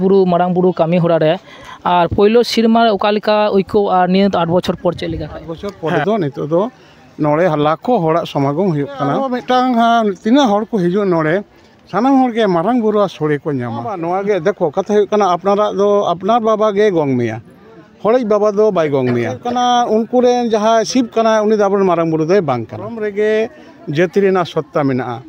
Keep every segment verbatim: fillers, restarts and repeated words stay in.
ᱵᱩᱨᱩ, ᱢᱟᱨᱟᱝ ᱵᱩᱨᱩ ᱠᱟᱹᱢᱤ ᱦᱚᱨᱟ ᱨᱮ, ᱟᱨ ᱯᱳᱭᱞᱳ ᱥᱮᱨᱢᱟ ᱨᱮ ᱚᱠᱟ ᱞᱮᱠᱟ ᱟᱹᱭᱠᱟᱹᱣ, ᱟᱨ ᱱᱤᱭᱟᱹ ᱟᱴ ᱵᱚᱪᱷᱚᱨ ᱯᱚᱨ ᱪᱮᱫ ᱞᱮᱠᱟ? ᱟᱴ ᱵᱚᱪᱷᱚᱨ ᱯᱚᱨᱮ ᱫᱚ ᱱᱤᱛᱚᱜ ᱫᱚ ᱱᱚᱰᱮ ᱞᱟᱠᱷᱚ ᱦᱚᱲᱟᱜ ᱥᱚᱢᱟᱜᱚᱢ ᱦᱩᱭᱩᱜ ᱠᱟᱱᱟ᱾ ᱟᱨᱚ ᱢᱤᱫᱴᱟᱝ, ᱦᱟᱸ, ᱛᱤᱱᱟᱹᱜ ᱦᱚᱲ ᱠᱚ ᱦᱤᱡᱩᱜ ᱱᱚᱰᱮ, ᱥᱟᱱᱟᱢ ᱦᱚᱲ ᱜᱮ ᱢᱟᱨᱟᱝ ᱵᱩᱨᱩᱣᱟᱜ ᱥᱳᱲᱮ ᱠᱚ ᱧᱟᱢᱟ᱾ ᱱᱚᱣᱟ ᱜᱮ ᱫᱮᱠᱷᱚ, ᱠᱟᱛᱷᱟ ᱦᱩᱭᱩᱜ ᱠᱟᱱᱟ, ᱟᱯᱱᱟᱨᱟᱜ ᱫᱚ ᱟᱯᱱᱟᱨ ᱵᱟᱵᱟ ᱜᱮ ᱜᱚᱝ ᱢᱮᱭᱟ, ᱦᱚᱲᱤᱡ ᱵᱟᱵᱟ ᱫᱚ ᱵᱟᱭ ᱜᱚᱝ ᱢᱮᱭᱟ᱾ ᱦᱩᱭᱩᱜ ᱠᱟᱱᱟ, ᱩᱱᱠᱩ ᱨᱮᱱ ᱡᱟᱦᱟᱸᱭ ᱥᱤᱵ ᱠᱟᱱᱟᱭ, ᱩᱱᱤ ᱫᱚ ᱟᱵᱚᱨᱮᱱ ᱢᱟᱨᱟᱝ ᱵᱩᱨᱩ ᱫᱚᱭ ᱵᱟᱝ ᱠᱟᱱᱟ᱾ ᱫᱷᱚᱨᱚᱢ ᱨᱮᱜᱮ ᱡᱟᱹᱛᱤ ᱨᱮᱱᱟᱜ ᱥᱚᱛᱛᱟ ᱢᱮᱱᱟᱜᱼᱟ᱾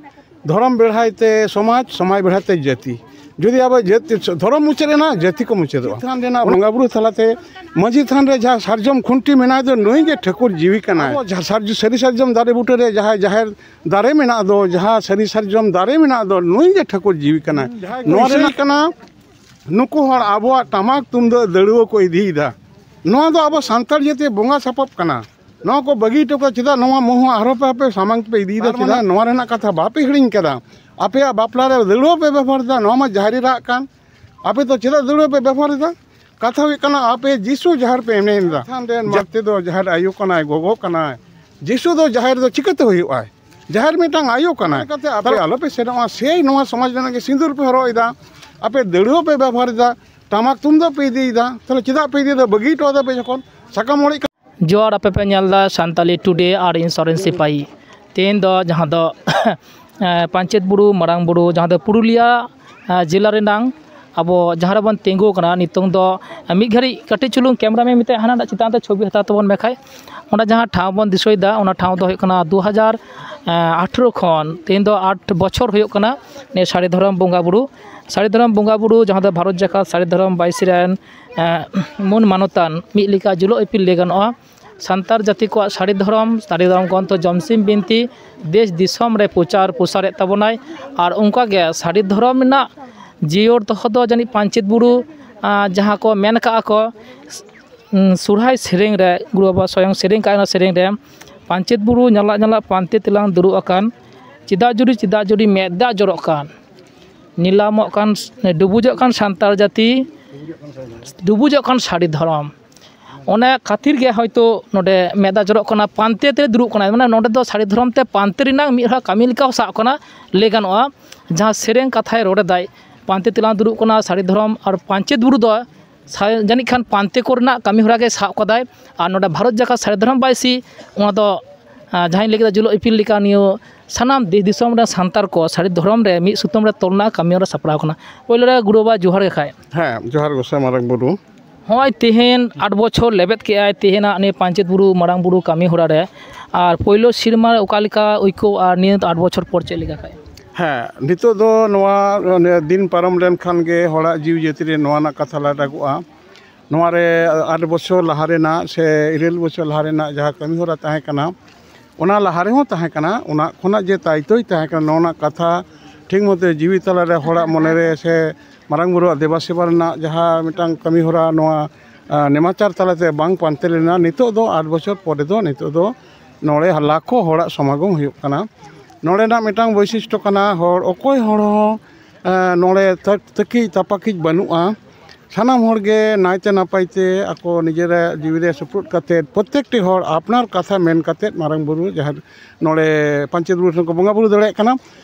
ᱫᱷᱚᱨᱚᱢ ᱵᱮᱲᱦᱟᱭ ᱛᱮ ᱥᱚᱢᱟᱡᱽ, ᱥᱚᱢᱟᱡᱽ ᱵᱮᱲᱦᱟᱭ ᱛᱮ ᱡᱟᱹᱛᱤ᱾ ᱡᱩᱫᱤ ᱟᱵᱚ ᱡᱟᱹᱛᱤ, ᱫᱷᱚᱨᱚᱢ ᱢᱩᱪᱟᱹᱫ ᱮᱱᱟ, ᱡᱟᱹᱛᱤ ᱠᱚ ᱢᱩᱪᱟᱹᱫᱚᱜᱼᱟ᱾ ᱢᱟᱹᱡᱷᱤ ᱛᱷᱟᱱ ᱨᱮᱱᱟᱜ ᱵᱚᱸᱜᱟ ᱵᱩᱨᱩ ᱛᱟᱞᱟᱛᱮ, ᱢᱟᱹᱡᱷᱤ ᱛᱷᱟᱱ ᱨᱮ ᱡᱟᱦᱟᱸ ᱥᱟᱨᱡᱚᱢ ᱠᱷᱩᱱᱴᱤ ᱢᱮᱱᱟᱭ ᱫᱚ, ᱱᱩᱭ ᱜᱮ ᱴᱷᱟᱹᱠᱩᱨ ᱡᱤᱣᱤ ᱠᱟᱱᱟᱭ᱾ ᱟᱵᱚ ᱡᱟᱦᱟᱸ ᱥᱟᱨᱡᱚ-, ᱥᱟᱹᱨᱤ ᱥᱟᱨᱡᱚᱢ ᱫᱟᱨᱮ ᱵᱩᱴᱟᱹ ᱨᱮ ᱡᱟᱦᱟᱸᱭ ᱡᱟᱦᱮᱨ ᱫᱟᱨᱮ ᱢᱮᱱᱟᱜ ᱫᱚ, ᱡᱟᱦᱟᱸ ᱥᱟᱹᱨᱤ ᱥᱟᱨᱡᱚᱢ ᱫᱟᱨᱮ ᱢᱮᱱᱟᱜ ᱫᱚ, ᱱᱩᱭ ᱜᱮ ᱴᱷᱟᱹᱠᱩᱨ ᱡᱤᱣᱤ ᱠᱟᱱᱟᱭ᱾ ᱡᱟᱦᱟᱸᱭ ᱠᱚ ᱱᱚᱣᱟ ᱤᱥᱤᱱ ᱨᱮᱱᱟᱜ ᱠᱟᱱᱟ, ᱱᱩᱠᱩ ᱦᱚᱲ ᱟᱵᱚᱣᱟᱜ ᱴᱟᱢᱟᱠ ᱛᱩᱢᱫᱟᱹᱜ ᱫᱟᱹᱲᱩᱣᱟᱹ ᱠᱚ ᱤᱫᱤᱭᱮᱫᱟ᱾ ᱱᱚᱣᱟ ᱫᱚ ᱟᱵᱚ ᱥᱟᱱᱛᱟᱲ ᱡᱟᱹᱛᱤ ᱵᱚᱸᱜᱟ ᱥᱟᱯᱟᱵ ᱠᱟᱱᱟ᱾ ᱱᱚᱣᱟ ᱠᱚ ᱵᱟᱹᱜᱤ ᱦᱚᱴᱚ ᱠᱟᱜ, ᱪᱮᱫᱟᱜ ᱱᱚᱣᱟ ᱢᱩᱦᱩ ᱟᱨᱦᱚᱸ ᱯᱮ, ᱟᱯᱮ ᱥᱟᱢᱟᱝ ᱛᱮᱯᱮ ᱤᱫᱤᱭᱮᱫᱟ? ᱟᱨ ᱪᱮᱫᱟᱜ ᱢᱟᱱᱮ ᱱᱚᱣᱟ ᱨᱮᱱᱟᱜ ᱠᱟᱛᱷᱟ ᱵᱟᱯᱮ ᱦᱤᱲᱤᱧ ᱠᱟᱫᱟ? ᱟᱯᱮᱭᱟᱜ ᱵᱟᱯᱞᱟ ᱨᱮ ᱫᱟᱹᱲᱩᱣᱟᱹ ᱯᱮ ᱵᱮᱵᱚᱦᱟᱨ ᱮᱫᱟ, ᱱᱚᱣᱟ ᱢᱟ ᱡᱟᱦᱮᱨ ᱨᱟᱜ ᱠᱟᱱ᱾ ᱟᱯᱮ ᱫᱚ ᱪᱮᱫᱟᱜ ᱫᱟᱹᱲᱩᱣᱟᱹ ᱯᱮ ᱵᱮᱵᱚᱦᱟᱨ ᱮᱫᱟ? ᱠᱟᱛᱷᱟ ᱦᱩᱭᱩᱜ ᱠᱟᱱᱟ, ᱟᱯᱮ ᱡᱤᱥᱩ ᱡᱟᱦᱮᱨ ᱯᱮ ᱮᱱᱮᱡ ᱮᱫᱟ᱾ ᱛᱷᱟᱱ ᱨᱮᱱ ᱢᱟᱹᱡᱷᱤ ᱫᱚ ᱡᱟᱦᱮᱨ ᱟᱭᱳ ᱠᱟᱱᱟᱭ, ᱜᱚᱜᱚ ᱠᱟᱱᱟᱭ᱾ ᱡᱤᱥᱩ ᱫᱚ ᱡᱟᱦᱮᱨ ᱫᱚ ᱪᱤᱠᱟᱹᱛᱮ ᱦᱩᱭᱩᱜᱼᱟᱭ? ᱡᱟᱦᱮᱨ ᱢᱤᱫᱴᱟᱝ ᱟᱭᱳ ᱠᱟᱱᱟᱭ᱾ ᱪᱤᱠᱟᱹᱛᱮ ᱟᱯᱮ ᱟᱞᱚ ᱯᱮ ᱥᱮᱱᱚᱜᱼᱟ? ᱥᱮᱭ ᱱᱚᱣᱟ ᱥᱚᱢᱟᱡᱽ ᱨᱮᱱᱟᱜ ᱜᱮ ᱥᱤᱸᱫᱩᱨ ᱯᱮ ᱦᱚᱨᱚᱜ ᱮᱫᱟ, ᱟᱯᱮ ᱫᱟᱹᱲᱩᱣᱟᱹ ᱯᱮ ᱵᱮᱵᱚᱦᱟᱨ ᱮᱫᱟ, ᱴᱟᱢᱟᱠ ᱛᱩᱢᱫᱟᱜ ᱯᱮ ᱤᱫᱤᱭᱮᱫᱟ, ᱛᱟᱦᱞᱮ ᱪᱮᱫᱟᱜ ᱯᱮ ᱤᱫᱤᱭᱮᱫᱟ? ᱵᱟᱹᱜᱤ ᱦᱚᱴᱚ ᱟᱫᱟ ᱯᱮ ᱡᱚᱠᱷᱚᱱ ᱥᱟᱠᱟᱢ ᱚᱲᱮᱡ ᱠᱟᱱᱟ᱾ ᱡᱚᱦᱟᱨ, ᱟᱯᱮ ᱯᱮ ᱧᱮᱞ ᱮᱫᱟ ᱥᱟᱱᱛᱟᱞᱤ ᱴᱩᱰᱮ ᱟᱨ ᱤᱧ ᱥᱚᱨᱮᱱ ᱥᱤᱯᱟᱦᱤ᱾ ᱛᱮᱦᱮᱧ ᱫᱚ ᱡᱟᱦᱟᱸ ᱫᱚ, ᱮᱸ, ᱯᱟᱧᱪᱮᱛ ᱵᱩᱨᱩ, ᱢᱟᱨᱟᱝ ᱵᱩᱨᱩ, ᱡᱟᱦᱟᱸ ᱫᱚ ᱯᱩᱨᱩᱞᱤᱭᱟ, ᱮᱸ, ᱡᱮᱞᱟ ᱨᱮᱱᱟᱝ ᱟᱵᱚ ᱡᱟᱦᱟᱸ ᱨᱮᱵᱚᱱ ᱛᱤᱸᱜᱩ ᱟᱠᱟᱱᱟ ᱱᱤᱛᱚᱝ ᱫᱚ, ᱢᱤᱫ ᱜᱷᱟᱹᱲᱤᱡ ᱠᱟᱹᱴᱤᱡ ᱪᱩᱞᱩᱝ ᱠᱮᱢᱨᱟ ᱢᱮᱱ ᱢᱮᱛᱟᱭ ᱦᱟᱱᱟ ᱪᱮᱛᱟᱱ ᱨᱮ ᱪᱷᱚᱵᱤ ᱦᱟᱛᱟᱣ ᱛᱟᱵᱚᱱ ᱢᱮ ᱠᱷᱟᱡ᱾ ᱚᱸᱰᱮ ᱡᱟᱦᱟᱸ ᱴᱷᱟᱶ ᱵᱚᱱ ᱫᱤᱥᱟᱹᱭᱮᱫᱟ, ᱚᱱᱟ ᱴᱷᱟᱶ ᱫᱚ ᱦᱩᱭᱩᱜ ᱠᱟᱱᱟ ᱫᱩ ᱦᱟᱡᱟᱨ ᱟᱴᱷᱨᱚ ᱠᱷᱚᱱ ᱛᱮᱦᱮᱧ ᱫᱚ ᱟᱴ ᱵᱚᱪᱷᱚᱨ ᱦᱩᱭᱩᱜ ᱠᱟᱱᱟ ᱱᱤᱭᱟᱹ ᱥᱟᱹᱨᱤ ᱫᱷᱚᱨᱚᱢ ᱵᱚᱸᱜᱟ ᱵᱩᱨᱩ᱾ ᱥᱟᱹᱨᱤ ᱫᱷᱚᱨᱚᱢ ᱵᱚᱸᱜᱟ ᱵᱩᱨᱩ, ᱡᱟᱦᱟᱸ ᱫᱚ ᱵᱷᱟᱨᱚᱛ ᱡᱟᱠᱟᱛ ᱥᱟᱹᱨᱤ ᱫᱷᱚᱨᱚᱢ ᱵᱟᱹᱭᱥᱤ ᱨᱮᱱ, ᱮᱸ, ᱢᱟᱹᱱ ᱢᱟᱱᱚᱛᱟᱱ ᱢᱤᱫ ᱞᱮᱠᱟ ᱡᱩᱞᱩᱜ ᱤᱯᱤᱞ ᱞᱟᱹᱭ ᱜᱟᱱᱚᱜᱼᱟ᱾ ᱥᱟᱱᱛᱟᱲ ᱡᱟᱹᱛᱤ ᱠᱚᱣᱟᱜ ᱥᱟᱹᱨᱤ ᱫᱷᱚᱨᱚᱢ, ᱥᱟᱹᱨᱤ ᱫᱷᱚᱨᱚᱢ ᱜᱨᱚᱱᱛᱷᱚ ᱡᱚᱢᱥᱤᱢ ᱵᱤᱱᱛᱤ ᱫᱮᱥ ᱫᱤᱥᱚᱢ ᱨᱮ ᱯᱨᱚᱪᱟᱨ ᱯᱨᱚᱥᱟᱨᱮᱫ ᱛᱟᱵᱚᱱᱟᱭ᱾ ᱟᱨ ᱚᱱᱠᱟᱜᱮ ᱥᱟᱹᱨᱤ ᱫᱷᱚᱨᱚᱢ ᱨᱮᱱᱟᱜ ᱡᱤᱭᱟᱹᱲ ᱫᱚᱦᱚ ᱫᱚ ᱡᱟᱹᱱᱤᱡ ᱯᱟᱧᱪᱮᱛ ᱵᱩᱨᱩ, ᱟᱸ, ᱡᱟᱦᱟᱸ ᱠᱚ ᱢᱮᱱ ᱠᱟᱜᱼᱟ ᱠᱚ, ᱩᱸ, ᱥᱚᱨᱦᱟᱭ ᱥᱮᱨᱮᱧ ᱨᱮ, ᱜᱩᱨᱩ ᱵᱟᱵᱟ ᱥᱚᱭᱚᱝ ᱥᱮᱨᱮᱧ ᱠᱟᱜᱼᱟ ᱚᱱᱟ ᱥᱮᱨᱮᱧ ᱨᱮ, "ᱯᱟᱧᱪᱮᱛ ᱵᱩᱨᱩ ᱧᱟᱞᱟᱜ ᱧᱟᱞᱟᱜ ᱯᱟᱱᱛᱮ ᱛᱮᱞᱟᱝ ᱫᱩᱲᱩᱵ ᱟᱠᱟᱱ, ᱪᱮᱫᱟᱜ ᱡᱩᱨᱤ, ᱪᱮᱫᱟᱜ ᱡᱩᱨᱤ ᱢᱮᱫ ᱫᱟᱜ ᱡᱚᱨᱚᱜ ᱠᱟᱱ, ᱱᱤᱞᱟᱢᱚᱜ ᱠᱟᱱ, ᱰᱩᱵᱩᱡᱚᱜ ᱠᱟᱱ ᱥᱟᱱᱛᱟᱲ ᱡᱟᱹᱛᱤ, ᱰᱩᱵᱩᱡᱚᱜ ᱠᱟᱱ ᱥᱟᱹᱨᱤ ᱫᱷᱚᱨᱚᱢ᱾" ᱚᱱᱟ ᱠᱷᱟᱹᱛᱤᱨ ᱜᱮ ᱦᱚᱭᱛᱳ ᱱᱚᱰᱮ ᱢᱮᱫ ᱫᱟᱜ ᱡᱚᱨᱚᱜ ᱠᱟᱱᱟ, ᱯᱟᱱᱛᱮ ᱛᱮ ᱫᱩᱲᱩᱵ ᱠᱟᱱᱟᱭ, ᱢᱟᱱᱮ ᱱᱚᱰᱮ ᱫᱚ ᱥᱟᱹᱨᱤ ᱫᱷᱚᱨᱚᱢ ᱛᱮ ᱯᱟᱱᱛᱮ ᱨᱮᱱᱟᱜ ᱢᱤᱫ ᱦᱚᱲ ᱠᱟᱹᱢᱤ ᱞᱮᱠᱟ ᱦᱚᱸ ᱥᱟᱵ ᱠᱟᱱᱟ, ᱞᱟᱹᱭ ᱜᱟᱱᱚᱜᱼᱟ᱾ ᱡᱟᱦᱟᱸ ᱥᱮᱨᱮᱧ ᱠᱟᱛᱷᱟᱭ ᱨᱚᱲ ᱮᱫᱟᱭ, ᱯᱟᱱᱛᱮ ᱛᱮᱞᱟᱝ ᱫᱩᱲᱩᱵ ᱠᱟᱱᱟ ᱥᱟᱹᱨᱤ ᱫᱷᱚᱨᱚᱢ ᱟᱨ ᱯᱟᱧᱪᱮᱛ ᱵᱩᱨᱩ ᱫᱚ ᱥᱟ-, ᱡᱟᱹᱱᱤᱡ ᱠᱷᱟᱱ ᱯᱟᱱᱛᱮ ᱠᱚᱨᱮᱱᱟᱜ ᱠᱟᱹᱢᱤ ᱦᱚᱨᱟ ᱜᱮ ᱥᱟᱵ ᱠᱟᱫᱟᱭ᱾ ᱟᱨ ᱱᱚᱰᱮ ᱵᱷᱟᱨᱚᱛ ᱡᱟᱠᱟᱛ ᱥᱟᱹᱨᱤ ᱫᱷᱚᱨᱚᱢ ᱵᱟᱭᱥᱤ, ᱚᱱᱟ ᱫᱚ, ᱟᱸ, ᱡᱟᱦᱟᱸᱧ ᱞᱟᱹᱭ ᱠᱮᱫᱟ ᱡᱩᱞᱩᱜ ᱤᱯᱤᱞ ᱞᱮᱠᱟ, ᱱᱤᱭᱟᱹ ᱥᱟᱱᱟᱢ ᱫᱮᱥ ᱫᱤᱥᱚᱢ ᱨᱮᱱ ᱥᱟᱱᱛᱟᱲ ᱠᱚ ᱥᱟᱹᱨᱤ ᱫᱷᱚᱨᱚᱢ ᱨᱮ ᱢᱤᱫ ᱥᱩᱛᱟᱹᱢ ᱨᱮ ᱛᱚᱞ ᱨᱮᱱᱟᱜ ᱠᱟᱹᱢᱤ ᱦᱚᱨᱟ ᱥᱟᱯᱲᱟᱣ ᱠᱟᱱᱟ᱾ ᱯᱳᱭᱞᱳ ᱨᱮ ᱜᱩᱨᱩ ᱵᱟᱵᱟ ᱡᱚᱦᱟᱨ ᱜᱮ ᱠᱷᱟᱡ᱾ ᱦᱮᱸ, ᱡᱚᱦᱟᱨ ᱜᱚᱸᱥᱟᱭ ᱢᱟᱨᱟᱝ ᱵᱩᱨᱩ᱾ ᱦᱚᱸᱜᱼᱚᱭ ᱛᱮᱦᱮᱧ ᱟᱴ ᱵᱚᱪᱷᱚᱨ ᱞᱮᱵᱮᱫ ᱠᱮᱜᱼᱟᱭ ᱛᱮᱦᱮᱧᱟᱜ ᱱᱤᱭᱟᱹ ᱯᱟᱧᱪᱮᱛ ᱵᱩᱨᱩ ᱢᱟᱨᱟᱝ ᱵᱩᱨᱩ ᱠᱟᱹᱢᱤ ᱦᱚᱨᱟ ᱨᱮ, ᱟᱨ ᱯᱳᱭᱞᱳ ᱥᱮᱨᱢᱟ ᱨᱮ ᱚᱠᱟ ᱞᱮᱠᱟ ᱟᱹᱭᱠᱟᱹᱣ ᱟᱨ ᱱᱤᱭᱟᱹ ᱟᱴ ᱵᱚᱪᱷᱚᱨ ᱯᱚᱨ ᱪᱮᱫ ᱞᱮᱠᱟ ᱠᱷᱟᱡ? ᱦᱮᱸ, ᱱᱤᱛᱚᱜ ᱫᱚ ᱱᱚᱣᱟ, ᱚᱱᱮ, ᱫᱤᱱ ᱯᱟᱨᱚᱢ ᱞᱮᱱᱠᱷᱟᱱ ᱜᱮ ᱦᱚᱲᱟᱜ ᱡᱤᱣᱤ ᱡᱟᱹᱛᱤ ᱨᱮ ᱱᱚᱣᱟ ᱨᱮᱱᱟᱜ ᱠᱟᱛᱷᱟ ᱞᱟᱰᱟᱜᱚᱜᱼᱟ᱾ ᱱᱚᱣᱟ ᱨᱮ ᱟᱴ ᱵᱚᱪᱷᱚᱨ ᱞᱟᱦᱟ ᱨᱮᱱᱟᱜ ᱥᱮ ᱤᱨᱟᱹᱞ ᱵᱚᱪᱷᱚᱨ ᱞᱟᱦᱟ ᱨᱮᱱᱟᱜ ᱡᱟᱦᱟᱸ ᱠᱟᱹᱢᱤ ᱦᱚᱨᱟ ᱛᱟᱦᱮᱸ ᱠᱟᱱᱟ, ᱚᱱᱟ ᱞᱟᱦᱟ ᱨᱮᱦᱚᱸ ᱛᱟᱦᱮᱸ ᱠᱟᱱᱟ, ᱚᱱᱟ ᱠᱷᱚᱱᱟᱜ ᱡᱮ ᱛᱟᱭᱛᱚᱭ ᱛᱟᱦᱮᱸ ᱠᱟᱱᱟ, ᱱᱚᱣᱟ ᱨᱮᱱᱟᱜ ᱠᱟᱛᱷᱟ ᱴᱷᱤᱠ ᱢᱚᱛᱚ ᱡᱤᱣᱤ ᱛᱟᱞᱟᱨᱮ ᱦᱚᱲᱟᱜ ᱢᱚᱱᱮᱨᱮ ᱥᱮ ᱢᱟᱨᱟᱝ ᱵᱩᱨᱩᱣᱟᱜ ᱫᱮᱵᱟ ᱥᱮᱵᱟ ᱨᱮᱱᱟᱜ ᱡᱟᱦᱟᱸ ᱢᱤᱫᱴᱟᱝ ᱠᱟᱹᱢᱤ ᱦᱚᱨᱟ, ᱱᱚᱣᱟ, ᱟᱸ, ᱱᱮᱢᱟᱪᱟᱨ ᱛᱟᱞᱟᱛᱮ ᱵᱟᱝ ᱯᱟᱱᱛᱮ ᱞᱮᱱᱟ, ᱱᱤᱛᱚᱜ ᱫᱚ ᱟᱴ ᱵᱚᱪᱷᱚᱨ ᱯᱚᱨᱮ ᱫᱚ ᱱᱤᱛᱚᱜ ᱫᱚ ᱱᱚᱰᱮ ᱞᱟᱠᱷᱚ ᱦᱚᱲᱟᱜ ᱥᱚᱢᱟᱜᱚᱢ ᱦᱩᱭᱩᱜ ᱠᱟᱱᱟ᱾ ᱱᱚᱰᱮᱱᱟᱜ ᱢᱤᱫᱴᱟᱝ ᱵᱳᱭᱥᱤᱥᱴᱚ ᱠᱟᱱᱟ, ᱦᱚᱲ, ᱚᱠᱚᱭ ᱦᱚᱲ ᱦᱚᱸ, ᱟᱸ, ᱱᱚᱰᱮ ᱛᱟᱹ-, ᱛᱟᱹᱠᱤᱡ ᱛᱟᱯᱟᱠᱤᱡ ᱵᱟᱹᱱᱩᱜᱼᱟ᱾ ᱥᱟᱱᱟᱢ ᱦᱚᱲ ᱜᱮ ᱱᱟᱭᱛᱮ ᱱᱟᱯᱟᱭ ᱛᱮ ᱟᱠᱚ ᱱᱤᱡᱮᱨᱟᱜ ᱡᱤᱣᱤ ᱨᱮ ᱥᱩᱯᱨᱩᱫ ᱠᱟᱛᱮᱫ, ᱯᱨᱚᱛᱮᱠᱴᱤ ᱦᱚᱲ ᱟᱯᱱᱟᱨ ᱠᱟᱛᱷᱟ ᱢᱮᱱ ᱠᱟᱛᱮᱫ ᱢᱟᱨᱟᱝ ᱵᱩᱨᱩ ᱡᱟᱦᱮᱨ ᱱᱚᱰᱮ ᱯᱟᱧᱪᱮᱛ ᱵᱩᱨᱩ ᱴᱷᱮᱱ ᱠᱚ ᱵᱚᱸᱜᱟ ᱵᱩᱨᱩ ᱫᱟᱲᱮᱭᱟᱜ ᱠᱟᱱᱟ᱾